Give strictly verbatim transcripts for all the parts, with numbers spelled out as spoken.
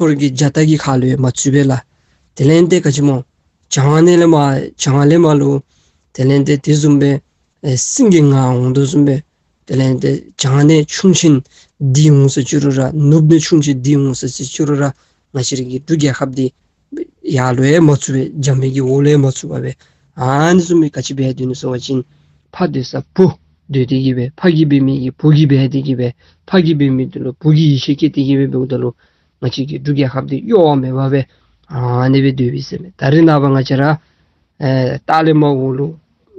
ཁོ་ར་གི་རྒྱ་སྟག་གི་ཁ་ལུ་ཡང་མ་ཚུད་པས་ལགས། དེ་ལས་ཏེ་ག་ཅི་སྨོ། བྱང་ནས་ལས་མར་བྱང་ལས་མར་ལུ་དེ་ལས་ཏེ་དེ་བཟུམ་སྦེ་ཨེ་སེང་གེ་ང་འོང་དོ་བཟུམ་སྦེ་དེ་ལས་ཏེ་བྱང་ནས་ཆུང་ཆེན་འདི་འོང་ཟེར་ཅི་རུང་ར་ནུབ་ནས་ཆུང་ཆེན་འདི་འོང་ཟེར་ཅི་རུང་ར་ང་བཅས་ར་གི་འབྲུག་རྒྱལ་ཁབ་འདི་ཡར་ལུ་ཡང་མ་ཚུད་པས། རྒྱ་མི་གི་འོག་ལུ་ཡང་མ་ཚུད་པ་སྦེ་ཨ་ནི་བཟུམ་སྦེ་ག་ཅི་འབད་སྡོད་ནུག་ཟེར་བ་ཅིན་ཕ་སྡོད་ས་བུ་སྡོད་དེ་གི་སྦེ་ཕ་གི་འབད་མི་གི་བུ་གི་འབད་དེ་གི་སྦེ་ཕ་གི་འབད་མི་འདི་ལུ་བུ་གི་ཡིད་ཆེས་བསྐྱེད་དེ་གི་སྦེ་འབདཝ་ད་ལུ་ང་བཅས་ཀྱི་འབྲུག་རྒྱལ་ཁབ་འདི་གཡོ་བ་མེད་པ་སྦེ་ཨ་ནི་སྦེ་སྡོད་པས་ཟེར་མས། ད་རེས་ནངས་པ་ང་བཅས་ར་ཨེ་སྟག་ལས་མར་འོག་ལུ་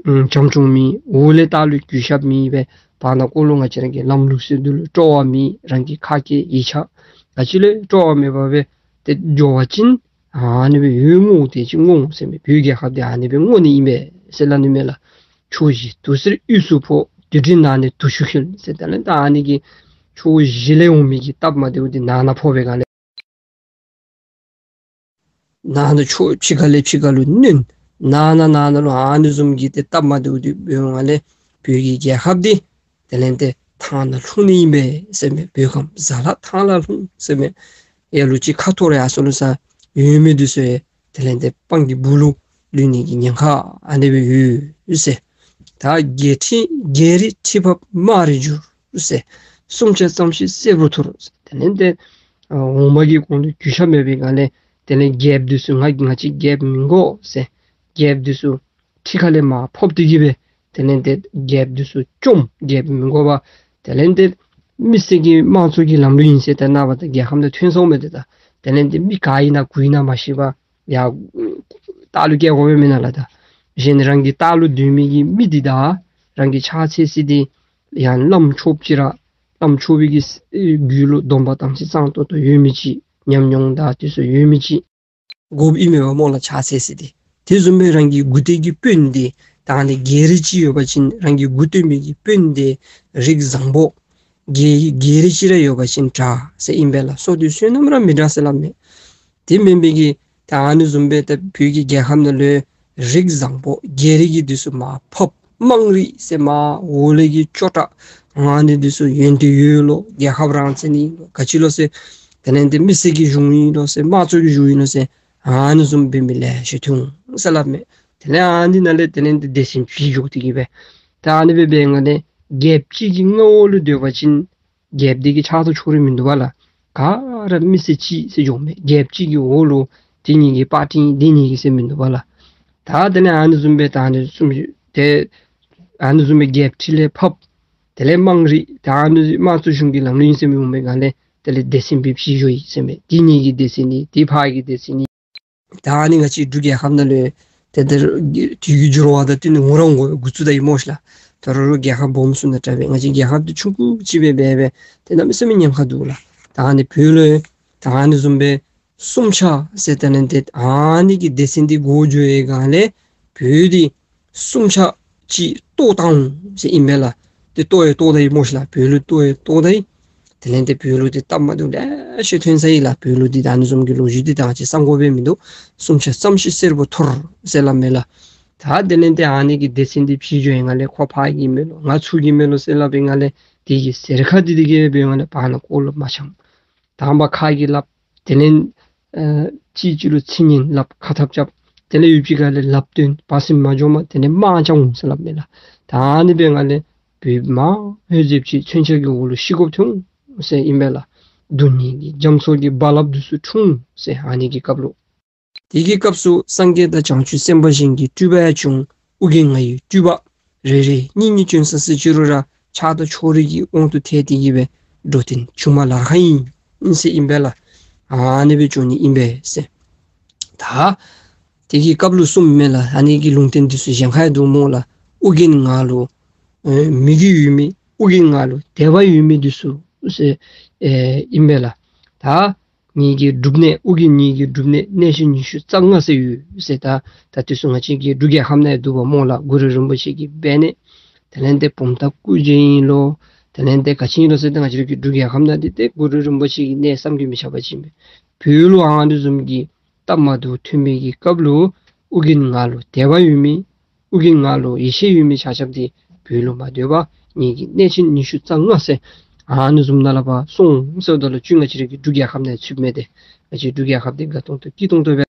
ཨམ་བྱམས་སྐྱོང་མེད། འོག་ལས་སྟག་ལུ་གུས་ཞབས་མེད་པས། བར་ན་ཀོ་ལུ་ང་བཅས་ར་གི་ལམ་ལུགས་སྲོལ་འདི་ལུ་སྤྲོ་བ་མེད། རང་གི་ཁ་སྐད་ཡིག་ཆ་ག་ཅི་ལུ་སྤྲོ་བ་མེད་པ་སྦེ་ཏེ་འགྱོ་བ་ཅིན་ཨ་ནི་སྦེ་ཡོད་ངོ་། དེ་ཅིག་ངོ་ཟེར་མས། བོད་རྒྱལ་ཁབ་འདི་ཨ་ནི་སྦེ་ངོ་ནི་ཨིན་པས་ཟེར་སླབ་ནི་མས་ལགས། ཕྱོགས་བཞི་དུག་སེལ་དབུས་སུ་ཕོག། དུད་འགྲོའི་ནང་ནས་དུག་ཤུགས་ཁྱེར་ཟེར། ད་ལན་ད་ཨ་ནི་གི་ཕྱོགས་བཞི་ལས་འོང་མི་གི་སྟབས་མ་བདེཝ་འདི་ནང་ན་ཕོག་པའི་སྒང་ལས་ནང་ན་ཕྱོགས་ཕྱི་ཁ་ལས་ཕྱི་ཁ་ལུ་གནོན། ནང་ན་ནང་ན་ལུ་ཨ་ནི་བཟུམ་གྱི་ཏེ་སྟབས་མ་བདེཝ་འདི་འབད་བའི་སྒང་ལས་བོད་ཀྱི་རྒྱལ་ཁབ་འདི་དེ་ལས་ཏེ་ཐང་ནང་ལྷུང་ནི་ཨིན་པས་ཟེར་མས། བོད་ཁམས་ཟ་ལ་ཐང་ལ་ལྷུང་ཟེར་མས། ཡར་ལུ་ཅིག་ཁ་འཐོར་ཡར་སོང་ལུ་ས་ཡོད་མི་འདི་ཚུ་ཡང་དེ་ལས་ཏེ་སྤང་གི་སྦུག་ལུ་ལུས་ནི་གི་ཉེན་ཁ་ཨ་ནི་སྦེ་ཡོད་ཟེར། ད་རྒྱལ་ཁྲི་རྒྱལ་རིགས་ཁྲི་ཕབ་དམག་རིགས་འགྱུར་ཟེར། སུམ་ཆ་ཙམ་ཞིག་སེར་པོ་འཐོར་ཟེར། དེ་ལས་ཏེ་ཨ་འོག་མ་གི་གོང་དུ་གུས་ཞབས་མེད་པའི་སྒང་ལས་དེ་ལས་རྒྱལཔོ་འདི་ཚུ་ང་ང་བཅས་རྒྱལཔོ་མི་དགོ་ཟེར། རྒྱལཔོ་འདི་ཚུ་ཁྲི་ཁ་ལས་མར་ཕབ་སྟེ་གི་སྦེ་དེ་ལས་ཏེ་རྒྱལཔོ་འདི་ཚུ་བཅོམ། རྒྱལཔོ་མི་དགོ་པར་དེ་ལས་ཏེ་མི་སེར་གྱི་དམངས་གཙོ་གི་ལམ་ལུགས་ཨིན་ཟེར། ད་ནངས་པ་ད་རྒྱལ་ཁམས་ནང་ཐོན་སོང་མས། ཏེ་ད་དེ་ལས་ཏེ་མི་ག་ཨིན་ན་གུ་ཨིན་ན་མ་ཤེས་པར་ཡར་སྟག་ལུ་སྐྱེལ་དགོ་པས་མེན་ན་ལགས། ད་གཞན་རང་གི་ལྟག་ལུ་སྡོད་མི་གི་མི་འདི་དང་རང་གི་ཕྱག་འཚལ་ས་འདི་ཡང་བླམ་ཆོསཔ་ཅིག་ར་བླམ་ཆོས་པའི་གི་རྒྱུད་ལུ་སྡོམ་པ་དམ་ཚིག་གཙང་ཏོག་ཏོ་ཡོད་མི་ཅིག་ཉམས་མྱོང་དང་དེ་ཚུ་ཡོད་མི་ཅིག་དགོཔ་ཨིན་མས་པ་སྨོ་ལགས། ཕྱག་འཚལ་ས་འདི། དེ་བཟུམ་སྦེ་རང་གི་མགུ་ཏོ་གི་དཔོན་འདི་ད་ནི་རྒྱལ་རིགས་ཅིག་ཡོད་པ་ཅིན་རང་གི་མགུ་ཏོ་མི་གི་དཔོན་འདི་རིགས་བཟང་པོ། རྒྱལ་རྒྱལ་རིགས་ཅིག་ར་ཡོད་པ་ཅིན་དྲག་ཟེར་ཨིན་པས་ལགས། སོ་འདི་བསོད་ནམས་ར་མི་དྲག་ཟེར་སླབ་མས། དེ་མེན་པའི་གི་ད་ཨ་ནི་བཟུམ་སྦེ་ད་བོད་ཀྱི་རྒྱལ་ཁམས་ནང་ལུ་རིགས་བཟང་པོ་རྒྱལ་རིགས་ཀྱི་འདི་ཚུ་མར་ཕབ། དམངས་རིགས་ཟེར་མར་འོག་ལས་ཀྱི་ཅོ་འཐདཔ་ཨ་ནི་འདི་ཚུ་ཡོན་ཏན་ཡོད་ལོ། རྒྱལ་ཁབ་རང་བཙན་ཨིན་ལོ། ག་ཅི་ལོ་ཟེར་དེ་ལས་ཏེ་མི་སེར་གྱི་གཞུང་ཨིན་ལོ་ཟེར་དམངས་གཙོ་གི་གཞུང་ཨིན་ལོ་ཟེར་ཨ་ནི་བཟུམ་འབད་མི་ལེ་ཤ་ཐོན་འོང་ཟེར་སླབ་མས། དེ་ལས་ཨ་ནི་ནང་ལས་དེ་ལས་ཏེ་སྡེ་ཚན་བྱིས་འགྱོ་སྟེ་གི་སྦེ་ད་ཨ་ནི་སྦེ་འབད་བའི་སྒང་ལས་རྒྱལཔོ་གཅིག་གི་མངའ་འོག་ལུ་སྡོད་པ་ཅིན་རྒྱལཔོ་འདི་གི་ཆགས་ཐོ་ཕྱོགས་རིས་མིན་འདུག་པ་ལགས། ག་ར་མི་སེར་གཅིག་ཟེར་འགྱོཝ་མས། རྒྱལཔོ་གཅིག་གི་འོག་ལུ་དེ་གཉིས་ཀྱི་པར་ཊི་དེ་གཉིས་ཀྱི་ཟེར་མིན་འདུག་པ་ལགས། ད་དེ་ལས་ཨ་ནི་བཟུམ་སྦེ་ད་ཨ་ནི་གསུམ་ཏེ་ཨ་ནི་བཟུམ་སྦེ་རྒྱལཔོ་ཁྲི་ལས་ཕབ། དེ་ལས་དམངས་རིགས་ད་ཨ་ནི་དམངས་གཙོ་གཞུང་གི་ལམ་ལུགས་ཨིན་ཟེར་མི་འོང་པའི་སྒང་ལས་དེ་ལས་སྡེ་ཚན་སྦེ་བྱིས་འགྱོཝ་ཨིན་ཟེར་མས། དེ་གཉིས་ཀྱི་སྡེ་ཚན་ནི་དེ་ཕར་གྱི་སྡེ་ཚན་ནི། ད་ཨ་ནི་ང་བཅས་འབྲུག་རྒྱལ་ཁབ་ནང་ལུ་ཏེ་ད་དུས་ཀྱི་འགྱུར་བ་དང་བསྟུན་ནས་ངོ་རང་ངོ་འགོ་བཙུགས་ད་ཡི་སྨོ་ཤ་ལགས། ད་རུང་རུང་རྒྱལ་ཁབ་སྦོམ་སུ་ནང་དྲག་པས། ང་བཅས་རྒྱལ་ཁབ་འདི་ཆུང་ཀུ་ཅིག་སྦེ་འབད་སྦེ་ཏེ་གནམ་མེད་ས་མེད་ཉེན་ཁ་འདུག་ལགས། ད་ཨ་ནི་བོད་ལུ་ད་ཨ་ནི་བཟུམ་སྦེ་སུམ་ཆ་ཟེར་ད་ནི་ཏེ་ཨ་ནི་གི་སྡེ་ཚན་འདི་འགོ་འགྱོ་བའི་སྒང་ལས་བོད་འདི་སུམ་ཆ་ཅིག་གཏོར་བཏང་འོང་ཟེར་ཨིན་པས་ལགས། ཏེ་གཏོར་ཡང་གཏོར་ད་ཡི་སྨོ་ཤ་ལགས། བོད་ལུ་གཏོར་ཡང་གཏོར་ད་ཡི། དེ་ལས་ཏེ་བོད་ལུ་ཏེ་སྟབས་མ་བདེཝ་ལེ་ཤ་ཐོན་ས་ཨིན་ལགས། བོད་ལུ་འདི་ད་ཨ་ནི་བཟུམ་གྱི་ལོ་རྒྱུས་འདི་ད་ང་བཅས་གསང་དགོ་པའི་མིན་འདུག། སུམ་ཆ་ཙམ་ཞིག་སེར་པོ་འཐོར་ཟེར་སླབ་མས་ལགས། ད་དེ་ལས་ཏེ་ཨ་ནི་གི་སྡེ་ཚན་འདི་བྱིས་འགྱོ་བའི་སྒང་ལས་ཁོ་ཕར་གྱི་མས་ལོ་ང་ཚུར་གྱི་མས་ལོ་ཟེར་སླབ་པའི་སྒང་ལས་དེ་གི་ཟེར་ཁ་འདི་དེ་གི་འབད་བའི་སྒང་ལས་བར་ན་ཀོ་ལུ་མ་འཆམ། དང་པ་ཁ་གིས་སླབ། དེ་ལས་ཨ་གཅིག་གཅིག་ལུ་ཚིག་ངན་སླབ། ཁ་འཐབ་རྐྱབ། དེ་ལས་ཡུདཔ་ཅིག་ཁ་ལས་ལགཔ་བཏོན། བར་སེང་མ་འགྱོ་མ་དེ་ལས་དམག་རྐྱབ་འོང་ཟེར་སླབ་མས་ལགས། ད་ཨ་ནི་འབད་བའི་སྒང་ལས་བོད་མང་ཧེ་ཟེབ་ཅིག་མཚོན་ཆ་གི་འོག་ལུ་ཤི་དགོཔ་ཐོན་འོང་ཟེར་ཨིན་པས་ལགས། སྡུག་བསྔལ་གྱི་རྒྱ་མཚོ་གི་རྦ་རླབས་འདི་ཚུ་འཁྲུངས་འོང་ཟེར། ཨ་ནི་གི་སྐབས་ལུ། དེ་གི་སྐབས་སུ་སངས་རྒྱས་དང་བྱང་ཆུབ་སེམས་དཔའ་གཞན་གྱི་སྤྲུལ་པ་ཡང་བྱུང་། ཨོ་རྒྱན་ང་ཡི་སྤྲུལ་པ་རེ་རེ་གཉིས་གཉིས་བྱོན་ས་ཟེར་ཅི་རུང་ར་ཕྱག་དང་ཕྱོགས་རིས་ཀྱི་དབང་དུ་ཐལ་ཏེ་གི་སྦེ་འགྲོ་དོན་བྱུང་མ་ལ་ཁ་ཨིན་ཟེར་ཨིན་པས་ལགས། ཨ་ནི་སྦེ་བྱོན་ནི་ཨིན་པས་ཟེར། ད་དེ་གི་སྐབས་ལུ་གསུངམ་མས་ལགས། ཨ་ནི་གི་ལུང་བསྟན་འདི་ཚུ་གཞན་ཁར་ཡང་འདུག་སྨོ་ལགས། ཨོ་རྒྱན་ང་ལུ་ཨེ་མོས་གུས་ཡོད་མི་ཨོ་རྒྱན་ང་ལུ་དད་པ་ཡོད་མི་འདི་ཚུ་ཟེར་ཨེ་ཨིན་པས་ལགས། ད་ངེ་གི་སྒྲུབ་གནས་ཨོ་རྒྱན་ངེ་གི་སྒྲུབ་གནས་གནས་ཆེན་ཉི་ཤུ་རྩ་ལྔ་ཟེར་ཡོད་ཟེར། ད་ད་དེ་ཚུ་ང་བཅས་ཀྱི་འབྲུག་རྒྱལ་ཁབ་ནང་ཡང་འདུག་པ་སྨོ་ལགས། གུ་རུ་རིན་པོ་ཆེ་གི་སྦས་གནས། དེ་ལས་ཏེ་བུམ་ཐང་སྐུ་རྗེས་ཨིན་ལོ། དེ་ལས་ཏེ་ག་ཅི་ཨིན་ལོ་ཟེར་ཏེ་ང་བཅས་ཀྱི་འབྲུག་རྒྱལ་ཁབ་ནང་འདི་ཏེ་གུ་རུ་རིན་པོ་ཆེ་གི་གནས་བསམ་གྱིས་མི་ཁྱབ་པ་ཅིག་ཨིན་པས། བོད་ལུ་ཨ་ནི་བཟུམ་གྱི་སྟབས་མ་བདེཝ་ཐོན་པའི་གི་སྐབས་ལུ་ཨོ་རྒྱན་ང་ལུ་དད་པ་ཡོད་མི་ཨོ་རྒྱན་ང་ལུ་ཡིད་ཆེས་ཡོད་མི་ཆ་ཁྱབ་འདི་བོད་ལུ་མ་སྡོད་པར་ངེ་གི་གནས་ཆེན་ཉི་ཤུ་རྩ་ལྔ་ཟེར་ ཨ་ནི་བཟུམ་ནང་ལས་ཕར་སོང་ཟེརཝ་ད་ལུ་ཅིག་ང་བཅས་ར་གི་འབྲུག་རྒྱལ་ཁབ་ནང་ཚུདཔ་མས། ཏེ་ང་བཅས་འབྲུག་རྒྱལ་ཁབ་འདི་དགའ་ཏོང་ཏོ་སྐྱིད་ཏོང་ཏོ་སྦེ་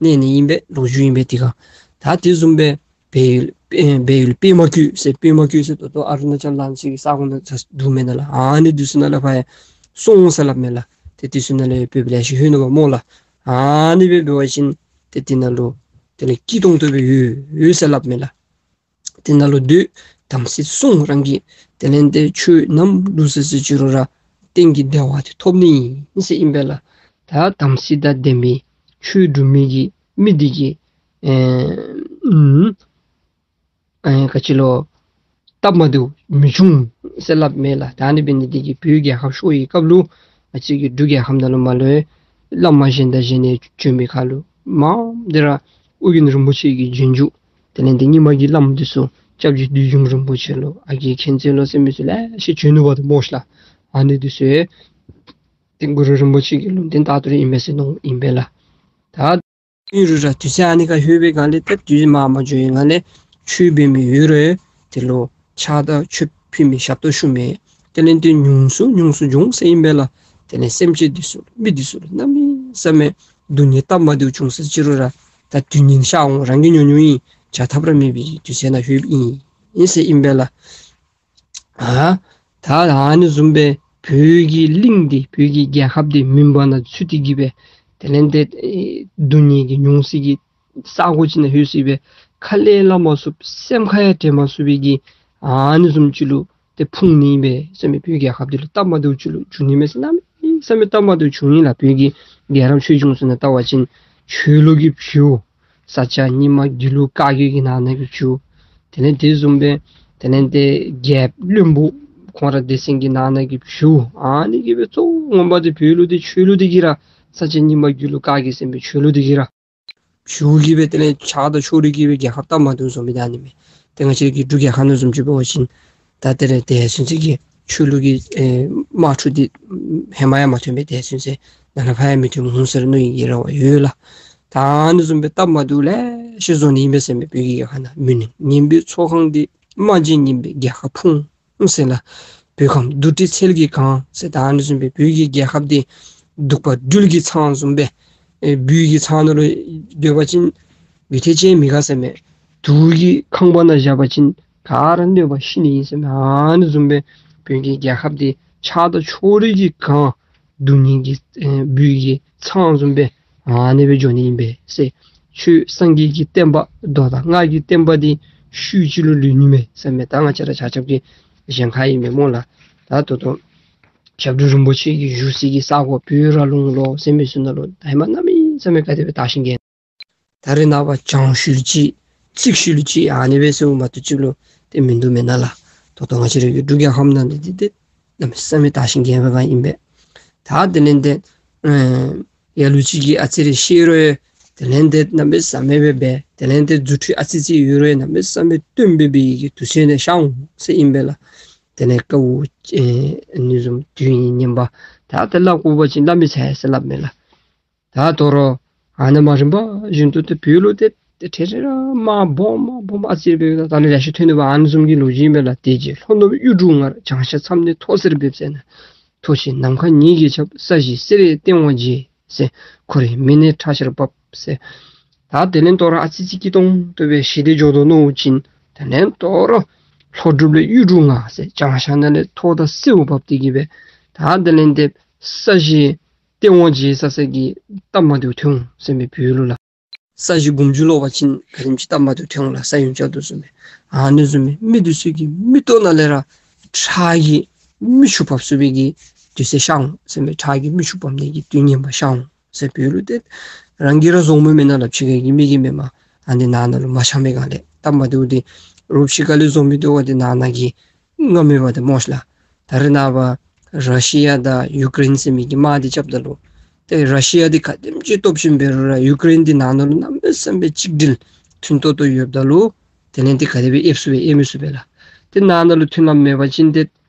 གནས་ནི་ཨིན་པས། ལོ་རྒྱུས་ཨིན་པས་དེ་ཁར། ད་དེ་བཟུམ་སྦེ་བལ་ཡུལ་ཨེ་བལ་ཡུལ་པདྨ་གུར་ཟེར་པདྨ་གུར་ཟེར་ད་ལྟོ་ཨ་རུ་ན་ཅལ་ལ་ཨ་ནི་ཚུ་གི་ས་གོ་ནང་ཚུ་འདུག་མེན་ན་ལགས། ཨ་ནི་འདི་ཚུ་ནང་ལས་ཕར་ཡང་སོང་ཟེར་སླབ་མས་ལགས། ཏེ་དེ་ཚུ་ནང་ལས་བོདཔ་ལེ་ཤ་ལྷོད་ནུག་པ་སྨོ་ལགས། ཨ་ནི་སྦེ་འབད་བ་ཅིན་ཏེ་དེ་ནང་ལུ་དེ་ལས་སྐྱིད་ཏོང་ཏོ་སྦེ་ཡོད་ཡོད་ཟེར་སླབ་མས་ལགས། དེ་ནང་ལུ་སྡོད། དམ་ཚིག་བསྲུང་རང་གིས། དེ་ལས་ཏེ་ཆོས་ནམ་ལུས་ཟེར་ཟེར་ཅི་རུང་ར་གཏན་གྱི་བདེ་བ་དེ་ཐོབ་ནི་ཨིན་ཟེར་ཨིན་པས་ལགས། ད་དམ་ཚིག་དང་ལྡན་མི་ཆོས་སྒྲུབ་མི་གི་མི་འདི་གིས་ཨེ་ཨུམ་ཨེ་ག་ཅི་ལོ་སྟབས་མ་བདེཝ་མི་འབྱུང་ཟེར་སླབ་མས་ལགས། ད་ཨ་ནི་འབད་ནི་འདི་གིས་བོད་རྒྱལ་ཁབ་ཤོར་བའི་སྐབས་ལུ་ང་བཅས་ཀྱི་འབྲུག་རྒྱལ་ཁབ་ནང་ལུ་མར་ལུ་བླ་མ་གཞན་དང་གཞན་ནས་བྱོན་པའི་ཁར་ལུ་མར་དེ་ར་ཨོ་རྒྱན་རིན་པོ་ཆེ་གི་རྗེས་འཇུག་དེ་ལས་ཏེ་རྙིང་མ་གི་བླམ་འདི་ཚུ་སྐྱབས་རྗེ་བདུད་འཇོམས་རིན་པོ་ཆེ་ལོ་ཨ་རྒས་མཁྱེན་བརྩེ་ལོ་ཟེར་མི་ཚུ་ལེ་ཤ་བྱོན་ནུག་པ་ཏེ་སྨོ་ཤ་ལགས། ཨ་ནི་འདི་ཚུ་ཡང་ཏེ་གུ་རུ་རིན་པོ་ཆེ་གི་ལུང་བསྟན་ལྟར་དུ་ཨིན་མས་ཟེར་མནོཝ་ཨིན་པས་ལགས། ད་ཨིན་རུང་ར་དུས་ཚོད་ཨ་ནི་ཁར་ལྷོད་པའི་སྒང་ལས་ཏེ་དུས་མར་མ་འགྱོ་བའི་སྒང་ལས་ཆོས་འབད་མི་ཡོད་རུང་དེ་ལུ་ཕྱག་དང་མཆོད་ཕུལ་མི་ཞབས་ཏོག་ཞུ་མི་དེ་ལས་ཏེ་ཉུང་སུ་ཉུང་སུ་འགྱོ་འོང་ཟེར་ཨིན་པས་ལགས། དེ་ལས་སེམས་ཅན་འདི་ཚུ་མི་འདི་ཚུ་ལུ་གནམ་མེད་ས་མེད་སྡུག་བསྔལ་སྟབས་མ་བདེཝ་བྱུང་ཟེར་ཅི་རུང་ར་ད་དུས་ངན་ཤར་འོང་། རང་གིས་ཉོ་ཉོཝ་ཨིན། བྱ་ཐབས་ར་མེད་པའི་དུས་ཚོད་ནང་ལྷོདཔ་ཨིན་ཨིན་ཟེར་ཨིན་པས་ལགས། ཨ་ད་ཨ་ནི་བཟུམ་སྦེ་བོད་ཀྱི་གླིང་འདི་བོད་ཀྱི་རྒྱལ་ཁབ་འདི་མུན་པ་ནང་ཚུད་དེ་གི་སྦེ་དེ་ལས་ཏེ་ཨེ་སྡུག་བསྔལ་གྱིས་མྱོང་སའི་གི་ས་གོ་ཅིག་ནང་ལྷོད་སོང་སྦེ་ཁ་ལས་སླབ་མ་ཚུགས་སེམས་ཁར་ཡང་དྲན་མ་ཚུགས་པའི་གི་ཨ་ནི་བཟུམ་ཅིག་ལུ་ཏེ་ཕུང་ནི་ཨིན་པས་ཟེར་མས། བོད་རྒྱལ་ཁབ་འདི་ལུ་སྟབས་མ་བདེཝ་ཅིག་ལུ་འགྱོ་ནི་མས་ཟེར། གནམ་མེད་ས་མེད་སྟབས་མ་བདེཝ་བྱུང་ཡི་ལགས། བོད་ཀྱི་རྒྱལ་རབས་ཆོས་འབྱུང་ཚུ་ནང་བལྟ་བ་ཅིན་ཆོས་ལུགས་ཀྱི་བྱུས་ས་སྐྱ་རྙིང་མ་དགེ་ལུགས་བཀའ་བརྒྱུད་ཀྱི་ནང་ན་གི་བྱུས་དེ་ལས་དེ་བཟུམ་སྦེ་དེ་ལས་ཏེ་རྒྱལཔོ་བློན་པོ་ཁོང་ར་སྡེ་ཚན་གྱི་ནང་ན་གི་བྱུས་ཨ་ནི་གིས་སྦེ་གཙོ་བོ་ངོ་མ་འདི་བོད་ལུགས་འདི་ཆོས་ལུགས་འདི་གིས་ར་ས་སྐྱ་རྙིང་མ་དགེ་ལུགས་བཀའ་བརྒྱུད་ཟེར་མི་ཆོས་ལུགས་འདི་གིས་ར་བྱུས་ཀྱིས་སྦེ་དེ་ལས་ཆགས་སྡང་ཕྱོགས་རིས་ཀྱིས་སྦེ་རྒྱལ་ཁབ་སྟབས་མ་བདེཝ་བཟོ་མི་ད་ཨ་ནི་མས། ཏེ་ང་བཅས་ཀྱི་འབྲུག་རྒྱལ་ཁབ་ནང་བཟུམ་ཅིག་འབད་བ་ཅིན་ད་དེ་ར་དེ་ཚུན་ཚོད་ཀྱི་ཆོས་ལུགས་ཀྱི་ཨེ་དམག་འཁྲུག་འདི་ཧེ་མ་ཡང་མ་ཐོན་པས། དེ་ཚུན་ཚོད་ནཱ་ལས་ཕར་ཡང་མི་ཐོན་འོང་ཟེར་མནོ་ནི་གི་རེ་བ་ཡོད་ལགས། ད་ཨ་ནི་བཟུམ་སྦེ་སྟབས་མ་བདེཝ་ལེ་ཤ་བཟོ་ནི་ཨིན་པས་ཟེར་མས། བོད་ཀྱི་རྒྱལ་ཁབ་ནང་མུན་ངན་པའི་ཚོགས་ཁང་འདི་དམག་རྒྱུན་ངན་པའི་རྒྱལ་ཁབ་ཕུང་ཟེར་ལགས། བོད་ཁམས་དུག་སྦྲུལ་ཚལ་གྱིས་གང་ཟེར། ད་ཨ་ནི་བཟུམ་སྦེ་བོད་ཀྱི་རྒྱལ་ཁབ་འདི་དུག་པ་སྦྲུལ་གྱི་ཚང་བཟུམ་སྦེ་ཨེ་སྦུལ་གྱི་ཚང་ནང་ལུ་སྡོད་པ་ཅིན་ཡུད་ཐེངས་ཅིག་མི་དགའ་ཟེར་མས། དུག་གི་ཁང་པ་ནང་བཞག་པ་ཅིན་ག་ར་གནོད་པ་ཤི་ནི་ཨིན་ཟེར་མས། ཨ་ནི་བཟུམ་སྦེ་བོད་ཀྱི་རྒྱལ་ཁབ་འདི་ཆགས་སྡང་ཕྱོགས་རིས་ཀྱིས་གང་སྡུག་བསྔལ་གྱི་ཨེ་སྦུལ་གྱི་ཚང་བཟུམ་སྦེ་ཨ་ནི་སྦེ་འགྱོ་ནི་ཨིན་པས་ཟེར། ཆོས་སངས་རྒྱས་ཀྱི་བསྟན་པ་མདོ་དང་སྔགས་ཀྱི་བསྟན་པ་འདི་ཤུལ་ཅིག་ལུ་ལུས་ནི་མས་ཟེར་མས། ད་ང་བཅས་ར་ཆ་ཁྱབ་ཀྱི་གཞན་ཁ་ཨིན་མས་སྨོ་ལགས། ད་ད་ལྟོ་ཞབས་དྲུང་རིན་པོ་ཆེ་གི་བཞུགས་སའི་གི་ས་གོ་བོད་ར་ལུང་ལོ་ཟེར་མི་ཚུ་ནང་ལུ་ད་ཧེ་མ་གནམ་མེད་ས་མེད་ག་དེ་སྦེ་དར་ཞིང་རྒྱས། ད་རེས་ནངས་པ་བྱང་ཤུལ་ཅིག་རྩིག་ཤུལ་ཅིག་ཨ་ནི་སྦེ་ཟེར་མ་གཏོགས་ཅིག་ལུ་ཏེ་མིན་འདུག་མེན་ན་ལགས། ད་ལྟོ་ང་བཅས་ར་གི་འབྲུག་རྒྱལ་ཁབ་ནང་འདི་ཏེ་གནམ་མེད་ས་མེད་དར་ཞིང་རྒྱས་པའི་སྒང་ཨིན་པས། ད་དེ་ལས་ཏེ་ཨེ་ལ་ལུ་ཅིག་གིས་ཨ་ཙི་རེ་བཤད་རུང་ཡང་དེ་ལས་ཏེ་གནམ་མེད་ས་མེད་སྦེ་འབད། དེ་ལས་ཏེ་རྫུ་འཕྲུལ་ཨ་ཙི་ཅིག་ཡོད་རུང་ཡང་གནམ་མེད་ས་མེད་སྟོན་སྦེ་འབད་བའི་གི་དུས་ཚོད་ནང་ཤར་འོང་ཟེར་ཨིན་པས་ལགས། དེ་ལས་དཀའཝ་ཨེ་ཨ་ནི་བཟུམ་དུས་ཡུན་ངན་པ་ད་ཏེ་སླབ་དགོ་པ་ཅིན་སླབ་མི་ཚར་ཟེར་སླབ་མས་ལགས། ད་དོ་རུང་ཨ་ནཱ་མ་རིམ་པ་བཞིན་དུ་ཏེ་བོད་ལུ་ཏེ་ཏེ་ཏེ་རེ་རེ་ར་དམག་སྦོམ་དམག་སྦོམ་ཨ་ཙི་རེ་འབད་ད་ལས་ལེ་ཤ་ཐོན་ནུག་པ། ཨ་ནི་བཟུམ་གྱི་ལོ་རྒྱུས་ཨིན་པས་ལགས། དེ་རྗེས་ལྷོ་ནུབ་གཡུ་འབྲུག་སྔར། བྱང་ཤར་མཚམས་ནས་ཐོག་སེར་འབེབས་ཟེར་ན། མཐོ་ཆེ་ནམ་མཁའ་ཉིད་ཀྱིས་ཁྱབ། ས་གཞི་སེར་བའི་སྟེང་འོག་འབྱེད་ཟེར། ཁོ་རའི་མིག་ནི་ཁྲ་ཤར་བབས་ཟེར། ད་དེ་ལས་དོ་རུང་ཨ་ཙི་ཅིག་སྐྱིད་ཏོང་ཏོ་སྦེ་ཞི་བདེ་འགྱོ་དོ་མནོ་བ་ཅིན་དེ་ལས་དོ་རུང་ལྷོ་འབྲུག་ལས་གཡུ་འབྲུག་སྔར་ཟེར། བྱང་ཤར་ནང་ལས་ཐོག་དང་སེརཝ་བབས་ཏེ་གི་སྦེ་ད་དེ་ལས་ཏེ་ས་གཞི་སྟེང་འོག་འབྱེད་ས་ཟེར་གི་སྟབས་མ་བདེཝ་ཐོན་འོང་ཟེར་མས་བོད་ལུ་ལགས། ས་གཞི་གུམ་ཆུ་ལོག་པ་ཅིན་ག་དེམ་ཅིག་སྟབས་མ་བདེཝ་ཐོན་འོང་ལགས། ས་ཡོམ་རྐྱབ་དོ་བཟུམ་སྦེ། ཨ་ནི་བཟུམ་སྦེ་མི་འདི་ཚུ་གི་མིག་ཏོ་ནང་ལས་ར་ཁྲག་གི་མིག་ཆུ་བབས་ཚུགས་པའི་གི་དུས་ཚོད་ཤར་འོང་ཟེར་མས། ཁྲག་གི་མིག་ཆུ་བབས་ནི་གི་དུས་ངན་པ་ཤར་འོང་ཟེར་བོད་ལུ་ཏེ་རང་གིས་ར་བཟོ་མི་མེན་ན་ལགས། ཕྱི་ཁ་གི་མི་གིས་མེན་མས། ཨ་ནི་ནང་ན་ལུ་མ་ཤར་མི་སྒང་ལས་སྟབས་མ་བདེཝ་འདི་རོགས་ཕྱི་ཁ་ལས་བཟོ་མི་འདི་བ་འདི་ནང་ན་གི་ང་མེད་པ་དེ་སྨོ་ཤ་ལགས། ད་རེས་ནངས་པ་ར་ཤི་ཡ་དང་ཡུ་ཀེ་རེན་ཟེར་མི་གི་དམག་འདི་རྐྱབ་ད་ལུ་ཏེ་ར་ཤི་ཡ་འདི་ག་དེམ་ཅིག་སྟོབས་ཆེན་འབད་རུང་ར་ཡུ་ཀེ་རེན་འདི་ནང་ན་ལུ་གནམ་མེད་ས་མེད་གཅིག་སྒྲིལ་མཐུན་ཏོག་ཏོ་ཡོདཔ་ད་ལུ་དེ་ལས་ཏེ་ག་དེ་སྦེ་ཨེབ་ཚུགས་པས་ཨེབ་མི་ཚུགས་པས་ལགས། ཏེ་ནང་ན་ལུ་མཐུན་ལམ་མེད་པ་ཅིན་ཏེ་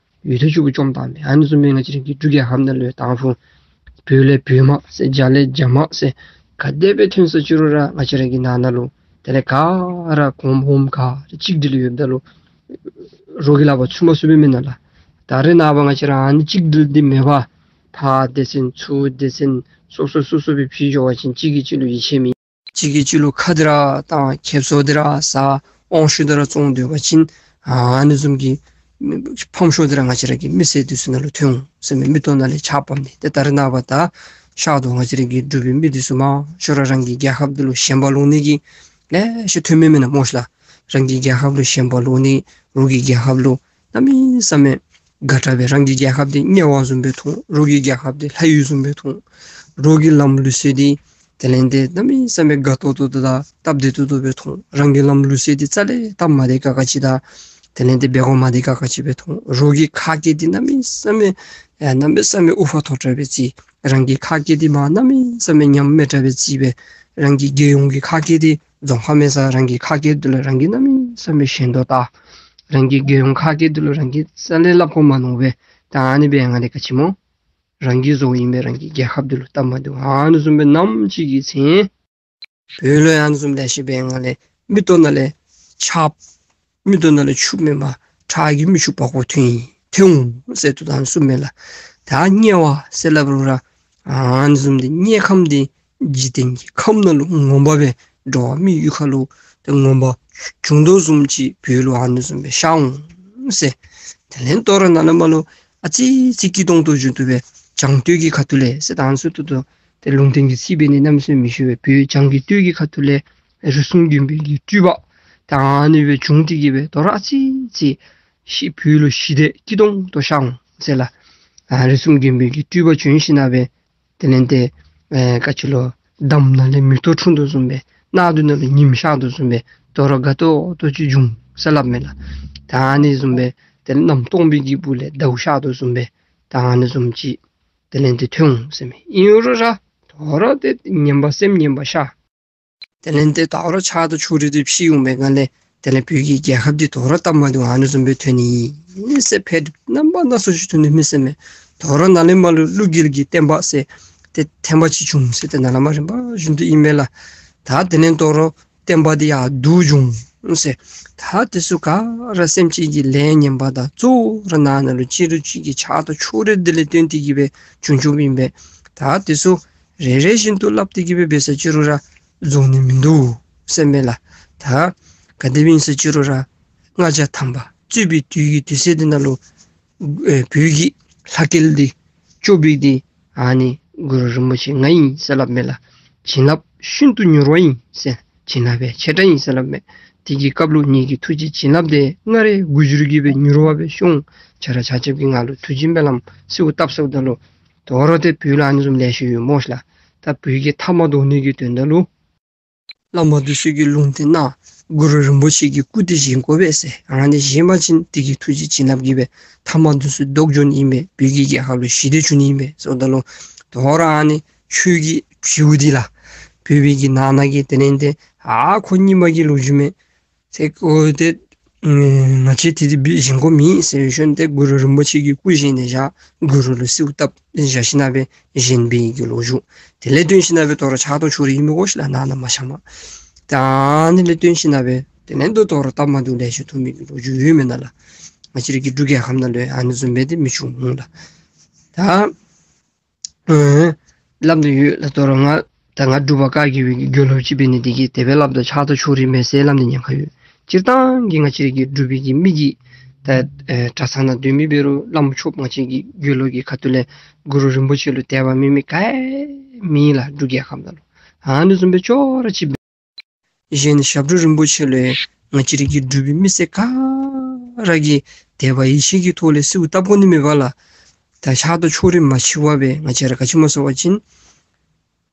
ཡུད་ཐེངས་ཅིག་གུ་བཅོམ་བཏང་མས། ཨ་ནི་བཟུམ་སྦེ་ང་བཅས་ར་གི་འབྲུག་རྒྱལ་ཁབ་ནང་ལུ་དང་ཕུ་བོད་ལས་བོད་དམག་ཟེར་རྒྱ་ལས་རྒྱ་དམག་ཟེར་ག་དེ་སྦེ་ཐོན་སོང་ཅི་རུང་ར་ང་བཅས་ར་གི་ནང་ན་ལུ་དེ་ལས་ག་ར་གོངམ་འོགམ་ག་ར་གཅིག་སྒྲིལ་ཡོདཔ་ད་ལུ་རོགས་ཀྱི་ལག་པར་ཚུད་མ་ཚུགས་པས་མེན་ན་ལགས། ད་རེས་ནངས་པ་ང་བཅས་ར་ཨ་ནི་གཅིག་སྒྲིལ་འདི་མེད་པར་ཕར་སྡེ་ཚན་ཚུར་སྡེ་ཚན་སོ་སོ་སོ་སོ་སྦེ་ཕྱེ་འགྱོ་བ་ཅིན་གཅིག་གིས་གཅིག་ལུ་ཡིད་ཆེས་མེད། གཅིག་གིས་གཅིག་ལུ་ཁ་འདི་ར་བཏང་ཁེབ་སང་འདི་ར་ཟ་དབང་ཤུགས་འདི་ར་བཙོང་སྡོད་པ་ཅིན་ཨ་ནི་བཟུམ་གྱི་ཕམ་ཤུགས་འདི་ར་ང་བཅས་ར་གི་མི་སེར་འདི་ཚུ་ནང་ལུ་ཐོན་འོང་ཟེར་མས། མིག་ཏོ་ནང་ལས་ཆརཔ་འབབ་ནི་འདི་ད་རེས་ནངས་པ་ད་ཤར་དུ་ང་བཅས་ར་གི་འབྲུག་པའི་མི་འདི་ཚུ་མང་ཤོས་ར་རང་གི་རྒྱལ་ཁབ་འདི་ལུ་ཞེན་པ་ལོག་ནི་གི་ལེ་ཤ་ཐོན་མི་མེན་ན་སྨོ་ཤ་ལགས། རང་གི་རྒྱལ་ཁབ་ལུ་ཞེན་པ་ལོག་ནི་རོགས་ཀྱི་རྒྱལ་ཁབ་ལུ་གནམ་མེད་ས་མེད་དགའ་དྲགས་སྦེ་རང་གི་རྒྱལ་ཁབ་འདི་དམྱལ་བ་བཟུམ་སྦེ་མཐོང་། རོགས་ཀྱི་རྒྱལ་ཁབ་འདི་ལྷ་ཡུལ་བཟུམ་སྦེ་མཐོང་། རོགས་ཀྱི་ལམ་ལུགས་སྲོལ་འདི་དེ་ལས་འདི་གནམ་མེད་ས་མེད་དགའ་ཏོག་ཏོ་དང་སྟབས་བདེ་ཏོག་ཏོ་སྦེ་མཐོང་། རང་གི་ལམ་ལུགས་སྲོལ་འདི་རྩ་ལས་སྟབས་མ་བདེ་ཁག་ཁ་ཅིག་དང་དེ་ལས་འདི་འབད་དགོཔ་མ་བདེ་ཁག་ཁ་ཅིག་སྦེ་མཐོང་། རོགས་ཀྱི་ཁ་སྐད་འདི་གནམ་མེད་ས་མེད་ཡ་གནམ་མེད་ས་མེད་དབུ་འཕང་མཐོ་དྲགས་སྦེ་བརྩི། རང་གི་ཁ་སྐད་འདི་མ་གནམ་མེད་ས་མེད་ཉམས་དམན་དྲགས་སྦེ་བརྩི་སྦེ་རང་གི་རྒྱལ་ཡོངས་ཀྱི་ཁ་སྐད་འདི་རྫོང་ཁ་མེད་ས་རང་གི་ཁ་སྐད་འདི་ལུ་རང་གིས་གནམ་མེད་ས་མེད་ཞེན་དོ་ད། རང་གི་རྒྱལ་ཡོངས་ཁ་སྐད་འདི་ལུ་རང་གིས་རྩ་ལས་སླབ་དགོ་མ་མནོ་བས། ད་ཨ་ནི་འབད་ཡང་ལས་ག་ཅི་སྨོ། རང་གིས་བཟོཝ་ཨིན་པས། རང་གི་རྒྱལ་ཁབ་འདི་ལུ་སྟབས་མ་བདེཝ་ཨ་ནི་བཟུམ་སྦེ་ནམ་ཅིག་གི་ཚེ་བོད་ལུ་ཡང་ཨ་ནི་བཟུམ་ལེ་ཤ་འབད་ཡང་ལས་མིག་ཏོ་ནང་ལས་ཆརཔ་མིག་ཏོ་ནང་ལས་ཆུ་མེན་པར་ཁྲག་གི་མིག་ཆུ་བག་བག་ཐོན་ཡི་ཐོན་འོང་ཟེར་དོ་ད་ཨ་ནི་གསུངམ་མས་ལགས། ད་དམྱལ་བ་ཟེར་སླབ་རུང་ར་ཨ་ནི་བཟུམ་འདི་དམྱལ་ཁམས་འདི་འཇིག་རྟེན་གྱི་ཁམས་ནང་ལུ་ངོ་མ་སྦེ་འགྲོ་བ་མི་ཡུལ་ཁ་ལུ་ཏེ་ངོ་མ་བྱུང་དོ་བཟུམ་ཅིག་བོད་ལུ་ཨ་ནི་བཟུམ་སྦེ་ཤར་འོང་ཟེར། དེ་ལས་དོ་རུང་ནཱ་ལས་མར་ལུ་ཨ་ཙི་ཙི་སྐྱིད་ཏོང་ཏོ་བྱུང་དོ་སྦེ་བྱང་སྟོད་ཀྱི་ཁ་ཐུག་ལས་ཟེར་ད་ཨ་ནི་ཚུ་ཏོ་ཏོ་ཏེ་ལུང་བསྟན་གྱི་ཚིག་འབད་ནི་གནམ་མེད་ས་མེད་མི་ཤེས་པས། བོད་བྱང་གི་སྟོད་ཀྱི་ཁ་ཐུག་ལས་རིགས་གསུམ་མགོན་པོའི་གི་སྤྲུལ་པ་ད་ཨ་ནི་སྦེ་བྱུང་སྟེ་གི་སྦེ་དོ་རུང་ཨ་ཙི་ཙི་ཤི་བོད་ལུ་ཞི་བདེ་སྐྱིད་ཏོང་ཏོ་ཤར་འོང་ཟེར་ལགས། ཨ་རིགས་གསུམ་མགོན་པོའི་གི་སྤྲུལ་པ་བྱོན་ཞིནམ་སྦེ་དེ་ལས་ཏེ་ཨེ་ག་ཅི་ལོ་འདམ་ནང་ལས་མེ་ཏོག་འཁྲུངས་དོ་བཟུམ་སྦེ་གནག་དུང་ནང་ལས་ཉིམ་ཤར་དོ་བཟུམ་སྦེ་དོ་རུང་དགའ་ཏོག་ཏོ་ཅིག་འབྱུང་ཟེར་སླབ་མས་ལགས། ད་ཨ་ནི་བཟུམ་སྦེ་དེ་ལས་གནམ་སྟོང་པའི་གི་སྦུག་ལས་ཟླཝ་ཤར་དོ་བཟུམ་སྦེ་ད་ཨ་ནི་བཟུམ་ཅིག་དེ་ལས་ཏེ་ཐོན་འོང་ཟེར་མས། ཨིན་རུང་ར་དོ་རུང་ཏེ་ངན་པ་སེམས་ངན་པ་ཤར། དེ་ལས་ཏེ་དོ་རུང་ཆར་དང་ཆུ་རུད་འདི་ཕྱིས་འོང་པའི་སྒང་ལས་དེ་ལས་བོད་ཀྱི་རྒྱལ་ཁབ་འདི་དོ་རུང་སྟབས་མ་བདེཝ་ཨ་ནི་བཟུམ་སྦེ་ཐོན་ནི་ཨིན་ཟེར་ཕེབས་རྣམ་པ་སྣ་ཚོགས་ཅིག་ཐོན་ནི་མས་ཟེར་མས། དོ་རུང་ནཱ་ལས་མར་ལུ་ཀླུ་རྒྱལ་གྱི་བསྟན་པ་ཟེར་ཏེ་ཐེངས་མ་ཅིག་བྱུང་ཟེར་ཏེ་ནཱ་ལས་མར་རིམ་པ་བཞིན་དུ་ཨིན་མས་ལགས། ད་དེ་ལས་དོ་རུང་བསྟན་པ་འདི་ཡར་སྡུག་འབྱུང་ཟེར། ད་དེ་ཚུ་ག་ར་སེམས་ཅན་གྱི་ལས་ངན་པ་དང་གཙོ་བོ་ར་ནང་ན་ལུ་ཅི་རུང་ཅིག་གི་ཆར་དང་ཆུ་རུད་འདི་ལས་བརྟེན་ཏེ་གི་སྦེ་བྱུང་བྱུངམ་ཨིན་པས། ད་དེ་ཚུ་རེ་རེ་བཞིན་དུ་སླབ་སྟེ་གི་སྦེ་འབད་ས་ཅི་རུང་ར་རྫོགས་ནི་མིན་འདུག་ཟེར་མས་ལགས། ད་ག་དེ་སྦེ་ཨིན་ས་ཅི་རུང་ར་ལྔ་བརྒྱ་ཐམ་པ་རྩོད་པའི་དུས་ཀྱི་དུས་ཚོད་འདི་ནང་ལུ་ཨེ་བོད་ཀྱི་ལྷ་སྐལ་འདི་སྐྱོབ་པའི་འདི་ཨ་ནི་གུ་རུ་རིན་པོ་ཆེ་ང་ཨིན་ཟེར་སླབ་མས་ལགས། བྱིན་རླབས་ཤིན་ཏུ་མྱུར་བ་ཡིན་ཟེར། བྱིན་རླབས་སྦེ་ཆེ་དྲགས་ཨིན་ཟེར་སླབ་མས། དེ་གི་སྐབས་ལུ་ངེ་གི་ཐུགས་རྗེ་བྱིན་རླབས་འདི་སྔར་བས་དགུ་འགྱུར་གྱིས་སྦེ་མྱུར་བ་སྦེ་ཤོང་། ཁྱེད་ར་ཆ་ཁྱབ་ཀྱིས་ང་ལུ་ཐུགས་རྗེ་སྨོན་ལམ་གསོལཝ་བཏབ་གསོལཝ་ད་ལུ་དོ་རུང་ཏེ་བོད་ལུ་ཨ་ནི་བཟུམ་ལེ་ཤ་ཡོད་སྨོ་ཤ་ལགས། ད་བོད་ཀྱི་མཐའ་མ་དོར་ནི་གི་དོན་དག་ལུ་བླ་མ་འདི་ཚུ་གིས་ལུང་བསྟན་གནང་། གུ་རུ་རིན་པོ་ཆེ་གི་སྐུ་འདི་བཞེངས་དགོ་པས་ཟེར། ཨ་ནི་བཞེངས་པ་ཅིན་དེ་གི་ཐུགས་རྗེ་བྱིན་རླབས་ཀྱིས་སྦེ་མཐའ་མ་འདི་ཚུ་བཟློག་འགྱོ་ནི་ཨིན་པས། བོད་ཀྱི་རྒྱལ་ཁབ་ལུ་ཞི་བདེ་འབྱུང་ནི་ཨིན་པས་ཟེརཝ་ད་ལུ་དོ་རུང་ཨ་ནི་ཆོས་ཀྱི་བྱིའུ་འདི་ལགས། བོད་པའི་གི་ནང་ན་གི་དེ་ལས་ཏེ་ཨ་ཁོ་རྙིང་མ་གི་ལོ་རྒྱུས་མས། ཏེ་ཁོ་ཏེ་ང་བཅས་དེ་འདི་སྦེ་བཞེངས་དགོཔ་མེད་ཟེར་ཞིནམ་ཏེ་གུ་རུ་རིན་པོ་ཆེ་གི་སྐུ་བཞེངས་ཏེ་བཞག། གུ་རུ་ལུ་གསོལཝ་བཏབ་བཞག་ཞིནམ་སྦེ་བཞེངས་པའི་གི་ལོ་རྒྱུས། དེ་ལས་བརྟེན་ཞིནམ་སྦེ་དོ་རུང་ཆར་དང་ཆུ་རུད་ཨིན་མས་གོ་ཤ་ལགས། ནང་ན་མ་ཤར་མས། ད་ཨ་ནི་ལས་བརྟེན་ཞིནམ་སྦེ་དེ་ལས་དོ་དོ་རུང་སྟབས་མ་བདེཝ་ལེ་ཤ་ཐོན་མི་གི་ལོ་རྒྱུས་ཡོད་མེན་ན་ལགས། ང་བཅས་ར་གི་འབྲུག་རྒྱལ་ཁབ་ནང་ལུ་ཨ་ནི་བཟུམ་སྦེ་ཏེ་མི་བྱུང་ལགས། ད་ཨེ་སླབ་སྟེ་ཡོད་ལགས། དོ་རུང་ང་ད་ང་འབྲུག་པ་བཀའ་བརྒྱུད་པའི་གི་དགེ་སློང་ཅིག་འབད་ནི་དེ་གིས་དེ་སྦེ་སླབ་ད་ཆར་དང་ཆུ་རུད་མེད་ཟེར་སླབ་ནི་ཉེན་ཁ་ཡོད། སྤྱིར་བཏང་གི་ང་བཅས་ར་གི་འབྲུག་པའི་གི་མི་གིས་ད་ཨེ་གྲྭ་ཚང་ནང་སྡོད་མི་འབད་རུང་བླམ་ཆོསཔ་ང་བཅས་ཀྱི་དགེ་སློང་གི་ཁ་ཐུག་ལས་གུ་རུ་རིན་པོ་ཆེ་ལུ་དད་པ་མེད་མི་ག་ཡང་མེད་ལགས། འབྲུག་རྒྱལ་ཁབ་ནང་ལུ་ཨ་ནི་བཟུམ་སྦེ་ཅོག་ར་གཅིག་སྦེ་གཞན་ཞབས་དྲུང་རིན་པོ་ཆེ་ལུ་ང་བཅས་ར་གི་འབྲུག་པའི་མི་སེར་ག་ར་གིས་དད་པ་ཡིད་ཆེས་ཀྱི་ཐོག་ལས་གསོལཝ་བཏབ་དགོ་ནི་མས་པ་ལགས། ད་ཆར་དང་ཆུ་རུད་མ་ཕྱིས་པར་སྦེ་ང་བཅས་ར་ག་ཅི་སྨོ་ཟེར་བ་ཅིན་